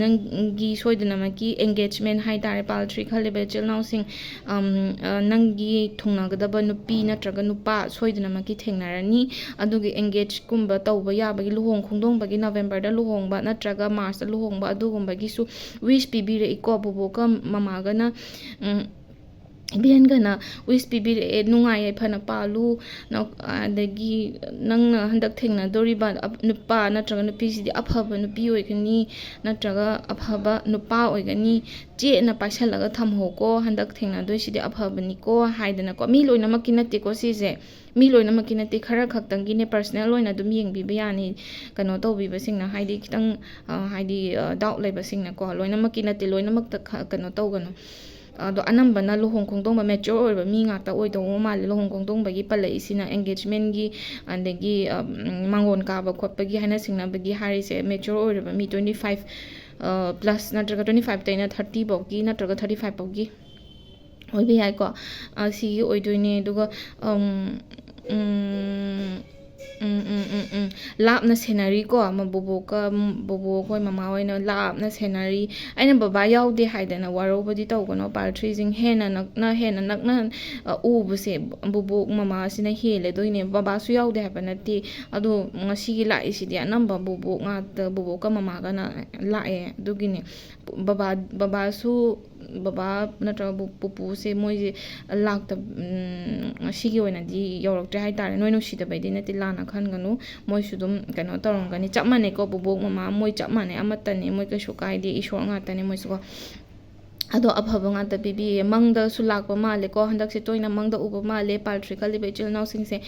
ꯅꯪꯒꯤ ꯁꯣꯏꯗꯅꯃꯛꯀꯤ engagement ꯍꯥꯏ ꯇꯥꯔꯦ, pile three ꯈꯜꯂꯤꯕ ꯏꯆꯤꯜ ꯏꯅꯥꯎꯁꯤꯡ, ꯅꯪꯒꯤ ꯊꯨꯡꯅꯒꯗꯕ ꯅꯨꯄꯤ ꯅꯠꯇ꯭ꯔꯒ ꯅꯨꯄꯥ ꯁꯣꯏꯗꯅꯃꯛꯀꯤ ꯊꯦꯡꯅꯔꯅꯤ꯫ ꯑꯗꯨꯒꯤ engage ꯀꯨꯝꯕ ꯇꯧꯕ ꯌꯥꯕꯒꯤ, ꯂꯨꯍꯣꯡ ꯈꯣꯡꯗꯣꯡꯕꯒꯤ, ꯅꯕꯦꯝꯕꯔꯗ ꯂꯨꯍꯣꯡꯕ ꯅꯠꯇ꯭ꯔꯒ ꯃꯥꯔꯆꯇ ꯂꯨꯍꯣꯡꯕ, ꯑꯗꯨꯒꯨꯝꯕꯒꯤꯁꯨ wish ꯄꯤꯕꯤꯔꯛꯏꯀꯣ꯫ ꯕꯣꯕꯣꯛꯀ ꯃꯃꯥꯒꯅ, ꯎꯝ, ꯏꯕꯦꯟꯒꯅ ꯋꯤꯁ ꯄꯤꯕꯤꯔꯛꯑꯦ, "ꯅꯨꯡꯉꯥꯏ ꯌꯥꯏꯐꯅ ꯄꯥꯜꯂꯨ, ꯅ-, ꯑꯗꯒꯤ ꯅꯪꯅ ꯍꯟꯗꯛ ꯊꯦꯡꯅꯗꯣꯔꯤꯕ ꯑꯞ-, ꯅꯨꯄꯥ ꯅꯠꯇ꯭ꯔꯒ ꯅꯨꯄꯤꯁꯤꯗꯤ ꯑꯐꯕ ꯅꯨꯄꯤ ꯑꯣꯏꯒꯅꯤ, ꯅꯠꯇ꯭ꯔꯒ ꯑꯐꯕ ꯅꯨꯄꯥ ꯑꯣꯏꯒꯅꯤ, ꯆꯦꯠꯅ ꯄꯥꯏꯁꯜꯂꯒ ꯊꯝꯍꯧꯀꯣ, ꯍꯟꯗꯛ ꯊꯦꯡꯅꯗꯣꯏꯁꯤꯗꯤ ꯑꯐꯕꯅꯤꯀꯣ" ꯍꯥꯏꯗꯅꯀꯣ꯫ ꯃꯤ ꯂꯣꯏꯅꯃꯛꯀꯤ ꯅꯠꯇꯦꯀꯣ ꯁꯤꯁꯦ, ꯃꯤ ꯂꯣꯏꯅꯃꯛꯀꯤ ꯅꯠꯇꯦ, ꯈꯔ ꯈꯛꯇꯪꯒꯤꯅꯦ, ꯄꯔꯁꯅꯦꯜ ꯑꯣꯏꯅ ꯑꯗꯨꯝ ꯌꯦꯡꯕꯤꯕ ꯌꯥꯅꯤ, ꯀꯩꯅꯣ ꯇꯧꯕꯤꯕꯁꯤꯡꯅ, ꯍꯥꯏꯗꯤ ꯈꯤꯇꯪ, ꯑ, ꯍꯥꯏꯗꯤ, ꯑ, ꯗꯥꯎꯠ ꯂꯩꯕꯁꯤꯡꯅꯀꯣ, ꯂꯣꯏꯅꯃꯛꯀꯤ ꯅꯠꯇꯦ, ꯂꯣꯏꯅꯃꯛꯇ ꯈ-, ꯀꯩꯅꯣ ꯇꯧꯒꯅꯨ꯫ ꯑꯗꯣ ꯑꯅꯝꯕꯅ ꯂꯨꯍꯣꯡ ꯈꯣꯡꯗꯣꯡꯕ ꯃꯦꯆ꯭ꯌꯣꯔ ꯑꯣꯏꯔꯕ ꯃꯤ ꯉꯥꯛꯇ ꯑꯣꯏꯗꯧꯕ ꯃꯥꯜꯂꯦ꯫ ꯂꯨꯍꯣꯡ ꯈꯣꯡꯗꯣꯡꯕꯒꯤ ꯄꯜꯂꯛꯏꯁꯤꯅ, ꯑꯦꯡꯒꯦꯖꯃꯦꯟꯒꯤ, ꯑꯗꯒꯤ, ꯑ, ꯎꯝ, ꯃꯥꯡꯒꯣꯟ ꯀꯥꯕ ꯈꯣꯠꯄꯒꯤ, ꯍꯥꯏꯅ ꯁꯤꯡꯅꯕꯒꯤ ꯍꯥꯏꯔꯤꯁꯦ, ꯃꯦꯆ꯭ꯌꯣꯔ ꯑꯣꯏꯔꯕ ꯃꯤ ꯇ꯭ꯋꯦꯟꯇꯤ ꯐꯥꯏꯚ, ꯑ, ꯄ꯭ꯂꯁ ꯅꯠꯇ꯭ꯔꯒ ꯇ꯭ꯋꯦꯟꯇꯤ ꯐꯥꯏꯚꯇꯩꯅ ꯊꯥꯔꯇꯤ ꯐꯥꯎꯒꯤ ꯅꯠꯇ꯭ꯔꯒ ꯊꯥꯔꯇꯤ ꯐꯥꯏꯚ ꯐꯥꯎꯒꯤ ꯑꯣꯏꯕ ꯌꯥꯏꯀꯣ꯫ ꯑ, ꯁꯤꯒꯤ ꯑꯣꯏꯗꯣꯏꯅꯦ꯫ ꯑꯗꯨꯒ, ꯎꯝ, ꯎꯝ, ꯎꯝ, ꯎꯝ, ꯎꯝ, ꯎꯝ꯫ ꯂꯥꯞꯅ ꯁꯦꯟꯅꯔꯤꯀꯣ, ꯑꯃ ꯕꯣꯕꯣꯛꯀ, ꯎꯝ, ꯕꯣꯕꯣꯛ ꯍꯣꯏ, ꯃꯃꯥ ꯍꯣꯏꯅ ꯂꯥꯞꯅ ꯁꯦꯟꯅꯔꯤ꯫ ꯑꯩꯅ ꯕꯕꯥ ꯌꯥꯎꯗꯦ ꯍꯥꯏꯗꯅ ꯋꯥꯔꯧꯕꯗꯤ ꯇꯧꯒꯅꯣ, ꯄꯥꯏꯜ ꯊ꯭ꯔꯤꯁꯤꯡ꯫ ꯍꯦꯟꯅ ꯅꯛꯅ, ꯍꯦꯟꯅ ꯅꯛꯅ, ꯑ, ꯎꯕꯁꯦ ꯕꯣꯕꯣꯛ ꯃꯃꯥꯁꯤꯅ ꯍꯦꯜꯂꯗꯣꯏꯅꯦ꯫ ꯕꯕꯥꯁꯨ ꯌꯥꯎꯗꯦ ꯍꯥꯏꯕ ꯅꯠꯇꯦ, ꯑꯗꯣ ꯉꯁꯤꯒꯤ ꯂꯥꯛꯏꯁꯤꯗꯤ ꯑꯅꯝꯕ ꯕꯣꯕꯣꯛ ꯉꯥꯛꯇ, ꯕꯣꯕꯣꯛꯀ ꯃꯃꯥꯒꯅ ꯂꯥꯛꯑꯦ꯫ ꯑꯗꯨꯒꯤꯅꯦ꯫ ꯕꯕꯥ, ꯕꯕꯥꯁꯨ, ꯕꯕꯥ ꯅꯠꯇ꯭ꯔꯒ ꯕꯨ-, ꯄꯨꯄꯨꯁꯦ ꯃꯣꯏꯁꯦ ꯂꯥꯛꯇ-, ꯎꯝ, ꯉꯁꯤꯒꯤ ꯑꯣꯏꯅꯗꯤ ꯌꯧꯔꯛꯇ꯭ꯔꯦ ꯍꯥꯏꯇꯥꯔꯦ꯫ ꯅꯣꯏ ꯅꯨꯡꯁꯤꯗꯕꯩꯗꯤ ꯅꯠꯇꯦ, ꯂꯥꯟꯅ ꯈꯟꯒꯅꯨ꯫ ꯃꯣꯏꯁꯨ ꯑꯗꯨꯝ ꯀꯩꯅꯣ ꯇꯧꯔꯝꯒꯅꯤ꯫ ꯆꯞ ꯃꯥꯟꯅꯩꯀꯣ, ꯕꯨꯕꯣꯛ ꯃꯃꯥ ꯃꯣꯏ ꯆꯞ ꯃꯥꯟꯅꯩ, ꯑꯃꯠꯇꯅꯦ, ꯃꯣꯏ ꯀꯩꯁꯨ ꯀꯥꯏꯗꯦ, ꯏꯁꯣꯔ ꯉꯥꯛꯇꯅꯦ ꯃꯣꯏꯁꯨꯀꯣ꯫ ꯑꯗꯣ ꯑꯐꯕ ꯉꯥꯛꯇ ꯄꯤꯕꯤꯌꯦ꯫ ꯃꯪꯗꯁꯨ ꯂꯥꯛꯄ ꯃꯥꯜꯂꯦꯀꯣ, ꯍꯟꯗꯛꯁꯦ ꯇꯣꯏꯅ ꯃꯪꯗ ꯎꯕ ꯃꯥꯜꯂꯦ, ꯄꯥꯜ ꯊ꯭ꯔꯤ ꯈꯜꯂꯤꯕ ꯏꯆꯤꯜ ꯏꯅꯥꯎꯁꯤꯡꯁꯦ꯫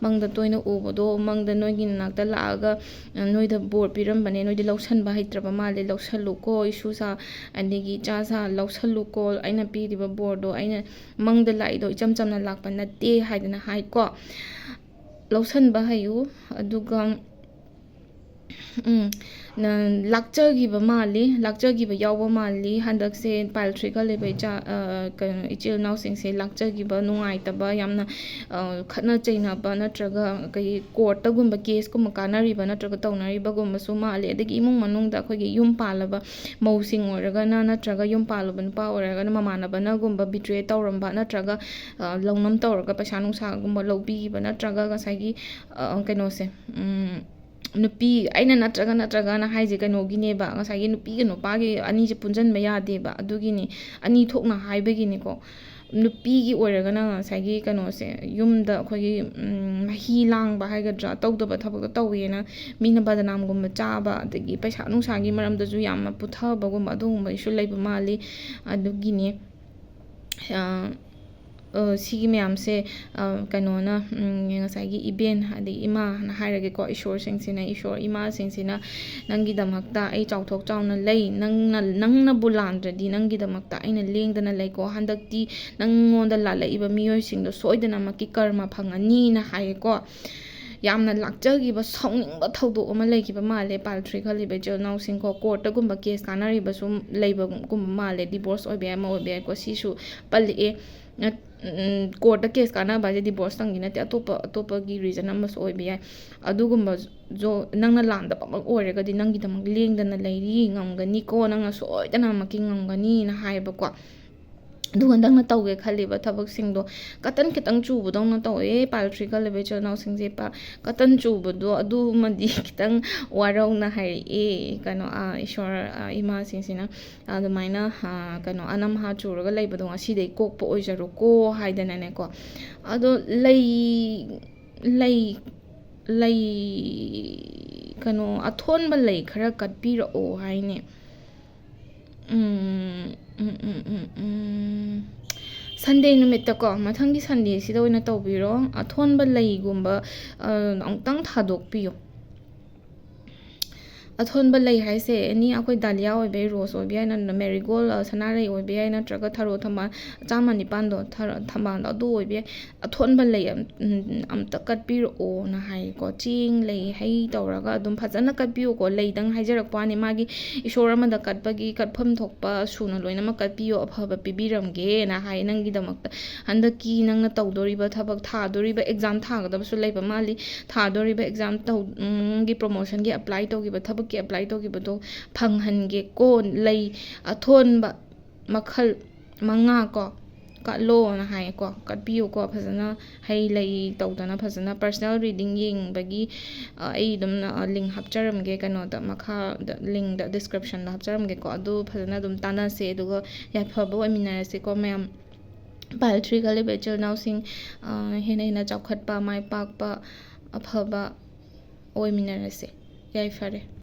ꯃꯪꯗ ꯇꯣꯏꯅ ꯎꯕꯗꯣ, ꯃꯪꯗ ꯅꯣꯏꯒꯤ ꯅꯅꯥꯛꯇ ꯂꯥꯛꯑꯒ, ꯑ, ꯅꯣꯏꯗ ꯕꯣꯔ ꯄꯤꯔꯝꯕꯅꯦ, ꯅꯣꯏꯗꯤ ꯂꯧꯁꯟꯕ ꯍꯩꯇ꯭ꯔꯕ ꯃꯥꯜꯂꯦ, ꯂꯧꯁꯜꯂꯨꯀꯣ ꯏꯁꯨꯁꯥ, ꯑꯗꯒꯤ ꯏꯆꯥꯁꯥ, ꯂꯧꯁꯜꯂꯨꯀꯣ, ꯑꯩꯅ ꯄꯤꯔꯤꯕ ꯕꯣꯔꯗꯣ꯫ ꯑꯩꯅ ꯃꯪꯗ ꯂꯥꯛꯏꯗꯣ ꯏꯆꯝ ꯆꯝꯅ ꯂꯥꯛꯄ ꯅꯠꯇꯦ ꯍꯥꯏꯗꯅ ꯍꯥꯏꯀꯣ꯫ ꯂꯧꯁꯟꯕ ꯍꯩꯌꯨ꯫ ꯑꯗꯨꯒ, ꯎꯝ, ꯅ-, ꯂꯥꯛꯆꯈꯤꯕ ꯃꯥꯜꯂꯤ, ꯂꯥꯛꯆꯈꯤꯕ ꯌꯥꯎꯕ ꯃꯥꯜꯂꯤ꯫ ꯍꯟꯗꯛꯁꯦ ꯄꯥꯏꯜ ꯊ꯭ꯔꯤ ꯈꯜꯂꯤꯕ ꯏꯆꯥ, ꯑ, ꯀꯩꯅꯣ, ꯏꯆꯤꯜ ꯏꯅꯥꯎꯁꯤꯡꯁꯦ ꯂꯥꯛꯆꯈꯤꯕ, ꯅꯨꯡꯉꯥꯏꯇꯕ, ꯌꯥꯝꯅ, ꯑ, ꯈꯠꯅ ꯆꯩꯅꯕ ꯅꯠꯇ꯭ꯔꯒ ꯀꯩ ꯀꯣꯔꯠꯇꯒꯨꯝꯕ ꯀꯦꯁꯀꯨꯝꯕ ꯀꯥꯟꯅꯔꯤꯕ ꯅꯠꯇ꯭ꯔꯒ ꯇꯧꯅꯔꯤꯕꯒꯨꯝꯕꯁꯨ ꯃꯥꯜꯂꯤ꯫ ꯑꯗꯒꯤ ꯏꯃꯨꯡ ꯃꯅꯨꯡꯗ ꯑꯩꯈꯣꯏꯒꯤ ꯌꯨꯝ ꯄꯥꯜꯂꯕ ꯃꯧꯁꯤꯡ ꯑꯣꯏꯔꯒꯅ ꯅꯠꯇ꯭ꯔꯒ ꯌꯨꯝ ꯄꯥꯜꯂꯕ ꯅꯨꯄꯥ ꯑꯣꯏꯔꯒꯅ ꯃꯃꯥꯟꯅꯕꯅꯒꯨꯝꯕ ꯕꯤꯇ꯭ꯔꯦ ꯇꯧꯔꯝꯕ ꯅꯠꯇ꯭ꯔꯒ, ꯑ, ꯂꯧꯅꯝ ꯇꯧꯔꯒ ꯄꯩꯁꯥ ꯅꯨꯡꯁꯥꯒꯨꯝꯕ ꯂꯧꯕꯤꯈꯤꯕ ꯅꯠꯇ꯭ꯔꯒ ꯉꯁꯥꯏꯒꯤ, ꯑ, ꯀꯩꯅꯣꯁꯦ, ꯎꯝ, ꯅꯨꯄꯤ, ꯑꯩꯅ ꯅꯠꯇ꯭ꯔꯒ, ꯅꯠꯇ꯭ꯔꯒꯅ ꯍꯥꯏꯁꯦ ꯀꯩꯅꯣꯒꯤꯅꯦꯕ, ꯉꯁꯥꯏꯒꯤ ꯅꯨꯄꯤꯒ ꯅꯨꯄꯥꯒꯤ ꯑꯅꯤꯁꯦ ꯄꯨꯟꯁꯤꯟꯕ ꯌꯥꯗꯦꯕ, ꯑꯗꯨꯒꯤꯅꯤ, ꯑꯅꯤ ꯊꯣꯛꯅ ꯍꯥꯏꯕꯒꯤꯅꯤꯀꯣ꯫ ꯅꯨꯄꯤꯒꯤ ꯑꯣꯏꯔꯒꯅ ꯉꯁꯥꯏꯒꯤ ꯀꯩꯅꯣꯁꯦ, ꯌꯨꯝꯗ ꯑꯩꯈꯣꯏꯒꯤ, ꯎꯝ, ꯃꯍꯤ ꯂꯥꯡꯕ ꯍꯥꯏꯒꯗ꯭ꯔꯥ, ꯇꯧꯗꯕ ꯊꯕꯛꯇꯣ ꯇꯧꯋꯦꯅ ꯃꯤꯅ ꯕꯗꯅꯥꯝꯒꯨꯝꯕ ꯆꯥꯕ, ꯑꯗꯒꯤ ꯄꯩꯁꯥ ꯅꯨꯡꯁꯥꯒꯤ ꯃꯔꯝꯗꯁꯨ ꯌꯥꯝꯅ ꯄꯨꯊꯕꯒꯨꯝꯕ, ꯑꯗꯨꯒꯨꯝꯕ ꯏꯁꯨ ꯂꯩꯕ ꯃꯥꯜꯂꯤ꯫ ꯑꯗꯨꯒꯤꯅꯤ꯫ ꯑ, ꯑ, ꯁꯤꯒꯤ ꯃꯌꯥꯝꯁꯦ, ꯑ, ꯀꯩꯅꯣꯅ, ꯎꯝ, ꯉꯁꯥꯏꯒꯤ ꯏꯕꯦꯟ, ꯑꯗꯒꯤ ꯏꯃꯥꯅ ꯍꯥꯏꯔꯒꯦꯀꯣ, ꯏꯁꯣꯔꯁꯤꯡꯁꯤꯅ, ꯏꯁꯣꯔ ꯏꯃꯥꯁꯤꯡꯁꯤꯅ ꯅꯪꯒꯤꯗꯃꯛꯇ ꯑꯩ ꯆꯥꯎꯊꯣꯛ ꯆꯥꯎꯅ ꯂꯩ, ꯅꯪꯅ, ꯅꯪꯅꯕꯨ ꯂꯥꯟꯗ꯭ꯔꯗꯤ ꯅꯪꯒꯤꯗꯃꯛꯇ ꯑꯩꯅ ꯂꯦꯡꯗꯅ ꯂꯩꯀꯣ, ꯍꯟꯗꯛꯇꯤ ꯅꯪꯉꯣꯟꯗ ꯂꯥꯜꯂꯛꯏꯕ ꯃꯤꯑꯣꯏꯁꯤꯡꯗꯣ ꯁꯣꯏꯗꯅꯃꯛꯀꯤ ꯀꯔꯃ ꯐꯪꯉꯅꯤꯅ ꯍꯥꯏꯌꯦꯀꯣ꯫ ꯌꯥꯝꯅ ꯂꯥꯛꯆꯈꯤꯕ, ꯁꯥꯎꯅꯤꯡꯕ ꯊꯧꯗꯣꯛ ꯑꯃ ꯂꯩꯈꯤꯕ ꯃꯥꯜꯂꯦ ꯄꯥꯏꯜ ꯊ꯭ꯔꯤ ꯈꯜꯂꯤꯕ ꯏꯆꯤꯜ ꯏꯅꯥꯎꯁꯤꯡꯀꯣ꯫ ꯀꯣꯔꯠꯇꯒꯨꯝꯕ ꯀꯦꯁ ꯀꯥꯟꯅꯔꯤꯕꯁꯨ ꯂꯩꯕꯒꯨꯝꯕ ꯃꯥꯜꯂꯦ, ꯗꯤꯚꯣꯔꯁ ꯑꯣꯏꯕ ꯌꯥꯏ, ꯑꯃ ꯑꯣꯏꯕ ꯌꯥꯏꯀꯣ꯫ ꯁꯤꯁꯨ ꯄꯜꯂꯛꯑꯦ꯫ ꯅꯠ-, ꯎꯝ, ꯀꯣꯔꯠꯇ ꯀꯦꯁ ꯀꯥꯟꯅꯕ ꯍꯥꯏꯁꯦ ꯗꯤꯚꯣꯔꯁꯇꯪꯒꯤ ꯅꯠꯇꯦ, ꯑꯇꯣꯞꯄ, ꯑꯇꯣꯞꯄꯒꯤ ꯔꯤꯖꯟ ꯑꯃꯁꯨ ꯑꯣꯏꯕ ꯌꯥꯏ꯫ ꯑꯗꯨꯒꯨꯝꯕ ꯖꯣ-, ꯅꯪꯅ ꯂꯥꯟꯗꯕꯃꯛ ꯑꯣꯏꯔꯒꯗꯤ ꯅꯪꯒꯤꯗꯃꯛ ꯂꯦꯡꯗꯅ ꯂꯩꯔꯤ, ꯉꯝꯒꯅꯤꯀꯣ, ꯅꯪꯅ ꯁꯣꯏꯗꯅꯃꯛꯀꯤ ꯉꯝꯒꯅꯤꯅ ꯍꯥꯏꯌꯦꯕꯀꯣ꯫ ꯑꯗꯨꯒ ꯅꯪꯅ ꯇꯧꯒꯦ ꯈꯜꯂꯤꯕ ꯊꯕꯛꯁꯤꯡꯗꯣ ꯀꯇꯟ ꯈꯤꯇꯪ ꯆꯨꯕꯗꯧꯅ ꯇꯧꯋꯦ ꯄꯥꯏꯜ ꯊ꯭ꯔꯤ ꯈꯜꯂꯤꯕ ꯏꯆꯤꯜ ꯏꯅꯥꯎꯁꯤꯡꯁꯦ꯫ ꯄ-, ꯀꯇꯟ ꯆꯨꯕꯗꯣ ꯑꯗꯨꯃꯗꯤ ꯈꯤꯇꯪ ꯋꯥꯔꯧꯅ ꯍꯥꯏꯔꯛꯑꯦ꯫ ꯀꯩꯅꯣ, ꯑꯥ, ꯏꯁꯣꯔ, ꯑꯥ, ꯏꯃꯥꯁꯤꯡꯁꯤꯅ ꯑꯗꯨꯃꯥꯏꯅ, ꯑꯥ, ꯀꯩꯅꯣ, ꯑꯅꯝꯍꯥ ꯆꯨꯔꯒ ꯂꯩꯕꯗꯣ ꯉꯁꯤꯗꯩ ꯀꯣꯛꯄ ꯑꯣꯏꯖꯔꯣꯀꯣ ꯍꯥꯏꯗꯅꯅꯦꯀꯣ꯫ ꯑꯗꯣ ꯂꯩ, ꯂꯩ, ꯂꯩ, ꯀꯩꯅꯣ, ꯑꯊꯣꯟꯕ ꯂꯩ ꯈꯔ ꯀꯠꯄꯤꯔꯛꯑꯣ ꯍꯥꯏꯅꯦ꯫ ꯎꯝ, ꯎꯝ, ꯎꯝ, ꯎꯝ, ꯎꯝ꯫ ꯁꯟꯗꯦ ꯅꯨꯃꯤꯠꯇꯀꯣ, ꯃꯊꯪꯒꯤ ꯁꯟꯗꯦꯁꯤꯗ ꯑꯣꯏꯅ ꯇꯧꯕꯤꯔꯣ꯫ ꯑꯊꯣꯟꯕ ꯂꯩꯒꯨꯝꯕ, ꯑ, ꯑꯃꯨꯛꯇꯪ ꯊꯥꯗꯣꯛꯄꯤꯌꯣ꯫ ꯑꯊꯣꯟꯕ ꯂꯩ ꯍꯥꯏꯁꯦ, ꯑꯦꯅꯤ ꯑꯩꯈꯣꯏ ꯗꯥꯂꯤꯌꯥ ꯑꯣꯏꯕ ꯌꯥꯏ, ꯔꯣꯁ ꯑꯣꯏꯕ ꯌꯥꯏ, ꯅꯠꯇ꯭ꯔꯒ ꯃꯦꯔꯤꯒꯣꯜ, ꯑ, ꯁꯅꯥꯔꯩ ꯑꯣꯏꯕ ꯌꯥꯏ, ꯅꯠꯇ꯭ꯔꯒ ꯊꯔꯣ ꯊꯝꯕꯥꯜ, ꯆꯥꯝꯃ ꯅꯤꯄꯥꯟꯗꯣ, ꯊꯔꯣ ꯊꯝꯕꯥꯜꯗꯣ, ꯑꯗꯨ ꯑꯣꯏꯕ ꯌꯥꯏ꯫ ꯑꯊꯣꯟꯕ ꯂꯩ ꯑꯝ-, ꯎꯝ, ꯑꯝꯇ ꯀꯠꯄꯤꯔꯛꯑꯣꯅ ꯍꯥꯏꯌꯦꯀꯣ꯫ ꯆꯦꯡ, ꯂꯩ, ꯍꯩ ꯇꯧꯔꯒ ꯑꯗꯨꯝ ꯐꯖꯅ ꯀꯠꯄꯤꯌꯨꯀꯣ꯫ ꯂꯩꯗꯪ ꯍꯥꯏꯖꯔꯛꯄ ꯋꯥꯅꯤ, ꯃꯥꯒꯤ ꯏꯁꯣꯔ ꯑꯃꯗ ꯀꯠꯄꯒꯤ ꯀꯠꯐꯝ ꯊꯣꯛꯄ ꯁꯨꯅ ꯂꯣꯏꯅꯃꯛ ꯀꯠꯄꯤꯌꯣ, ꯑꯐꯕ ꯄꯤꯕꯤꯔꯝꯒꯦꯅ ꯍꯥꯏ꯫ ꯅꯪꯒꯤꯗꯃꯛꯇ ꯍꯟꯗꯛꯀꯤ ꯅꯪꯅ ꯇꯧꯗꯣꯔꯤꯕ ꯊꯕꯛ, ꯊꯥꯗꯣꯔꯤꯕ ꯑꯦꯛꯖꯥꯝ ꯊꯥꯒꯗꯕꯁꯨ ꯂꯩꯕ ꯃꯥꯜꯂꯤ, ꯊꯥꯗꯣꯔꯤꯕ ꯑꯦꯛꯖꯥꯝ ꯇꯧ-, ꯎꯝ, ꯒꯤ ꯄ꯭ꯔꯣꯃꯣꯁꯟꯒꯤ ꯑꯦꯄ꯭ꯂꯥꯏ ꯇꯧꯈꯤꯕ, ꯊꯕꯛꯀꯤ ꯑꯦꯄ꯭ꯂꯥꯏ ꯇꯧꯈꯤꯕꯗꯣ ꯐꯪꯍꯟꯒꯦꯀꯣ꯫ ꯂꯩ ꯑꯊꯣꯟꯕ ꯃꯈꯜ ꯃꯉꯥ ꯀꯣ ꯀꯠꯂꯣꯅ ꯍꯥꯏꯌꯦꯀꯣ꯫ ꯀꯠꯄꯤꯌꯨꯀꯣ ꯐꯖꯅ, ꯍꯩ ꯂꯩ ꯇꯧꯗꯅ ꯐꯖꯅ꯫ ꯄꯔꯁꯅꯦꯜ ꯔꯤꯗꯤꯡ ꯌꯦꯡꯕꯒꯤ, ꯑ, ꯑꯩ ꯑꯗꯨꯝ, ꯑ, ꯂꯤꯡ ꯍꯥꯞꯆꯔꯝꯒꯦ ꯀꯩꯅꯣꯗ, ꯃꯈꯥꯗ ꯂꯤꯡꯗ, ꯗꯤꯁꯀ꯭ꯔꯤꯞꯁꯟꯗ ꯍꯥꯞꯆꯔꯝꯒꯦꯀꯣ꯫ ꯑꯗꯨ ꯐꯖꯅ ꯑꯗꯨꯝ ꯇꯥꯟꯅꯁꯦ, ꯑꯗꯨꯒ ꯌꯥꯏꯐꯕ ꯑꯣꯏꯃꯤꯟꯅꯔꯁꯤꯀꯣ ꯃꯌꯥꯝ꯫ Pile three ꯈꯜꯂꯤꯕ ꯏꯆꯤꯜ ꯏꯅꯥꯎꯁꯤꯡ, ꯑ, ꯍꯦꯟꯅ ꯍꯦꯟꯅ ꯆꯥꯎꯈꯠꯄ, ꯃꯥꯏ ꯄꯥꯛꯄ, ꯑꯐꯕ ꯑꯣꯏꯃꯤꯟꯅꯔꯁꯦ꯫ ꯌꯥꯏꯐꯔꯦ꯫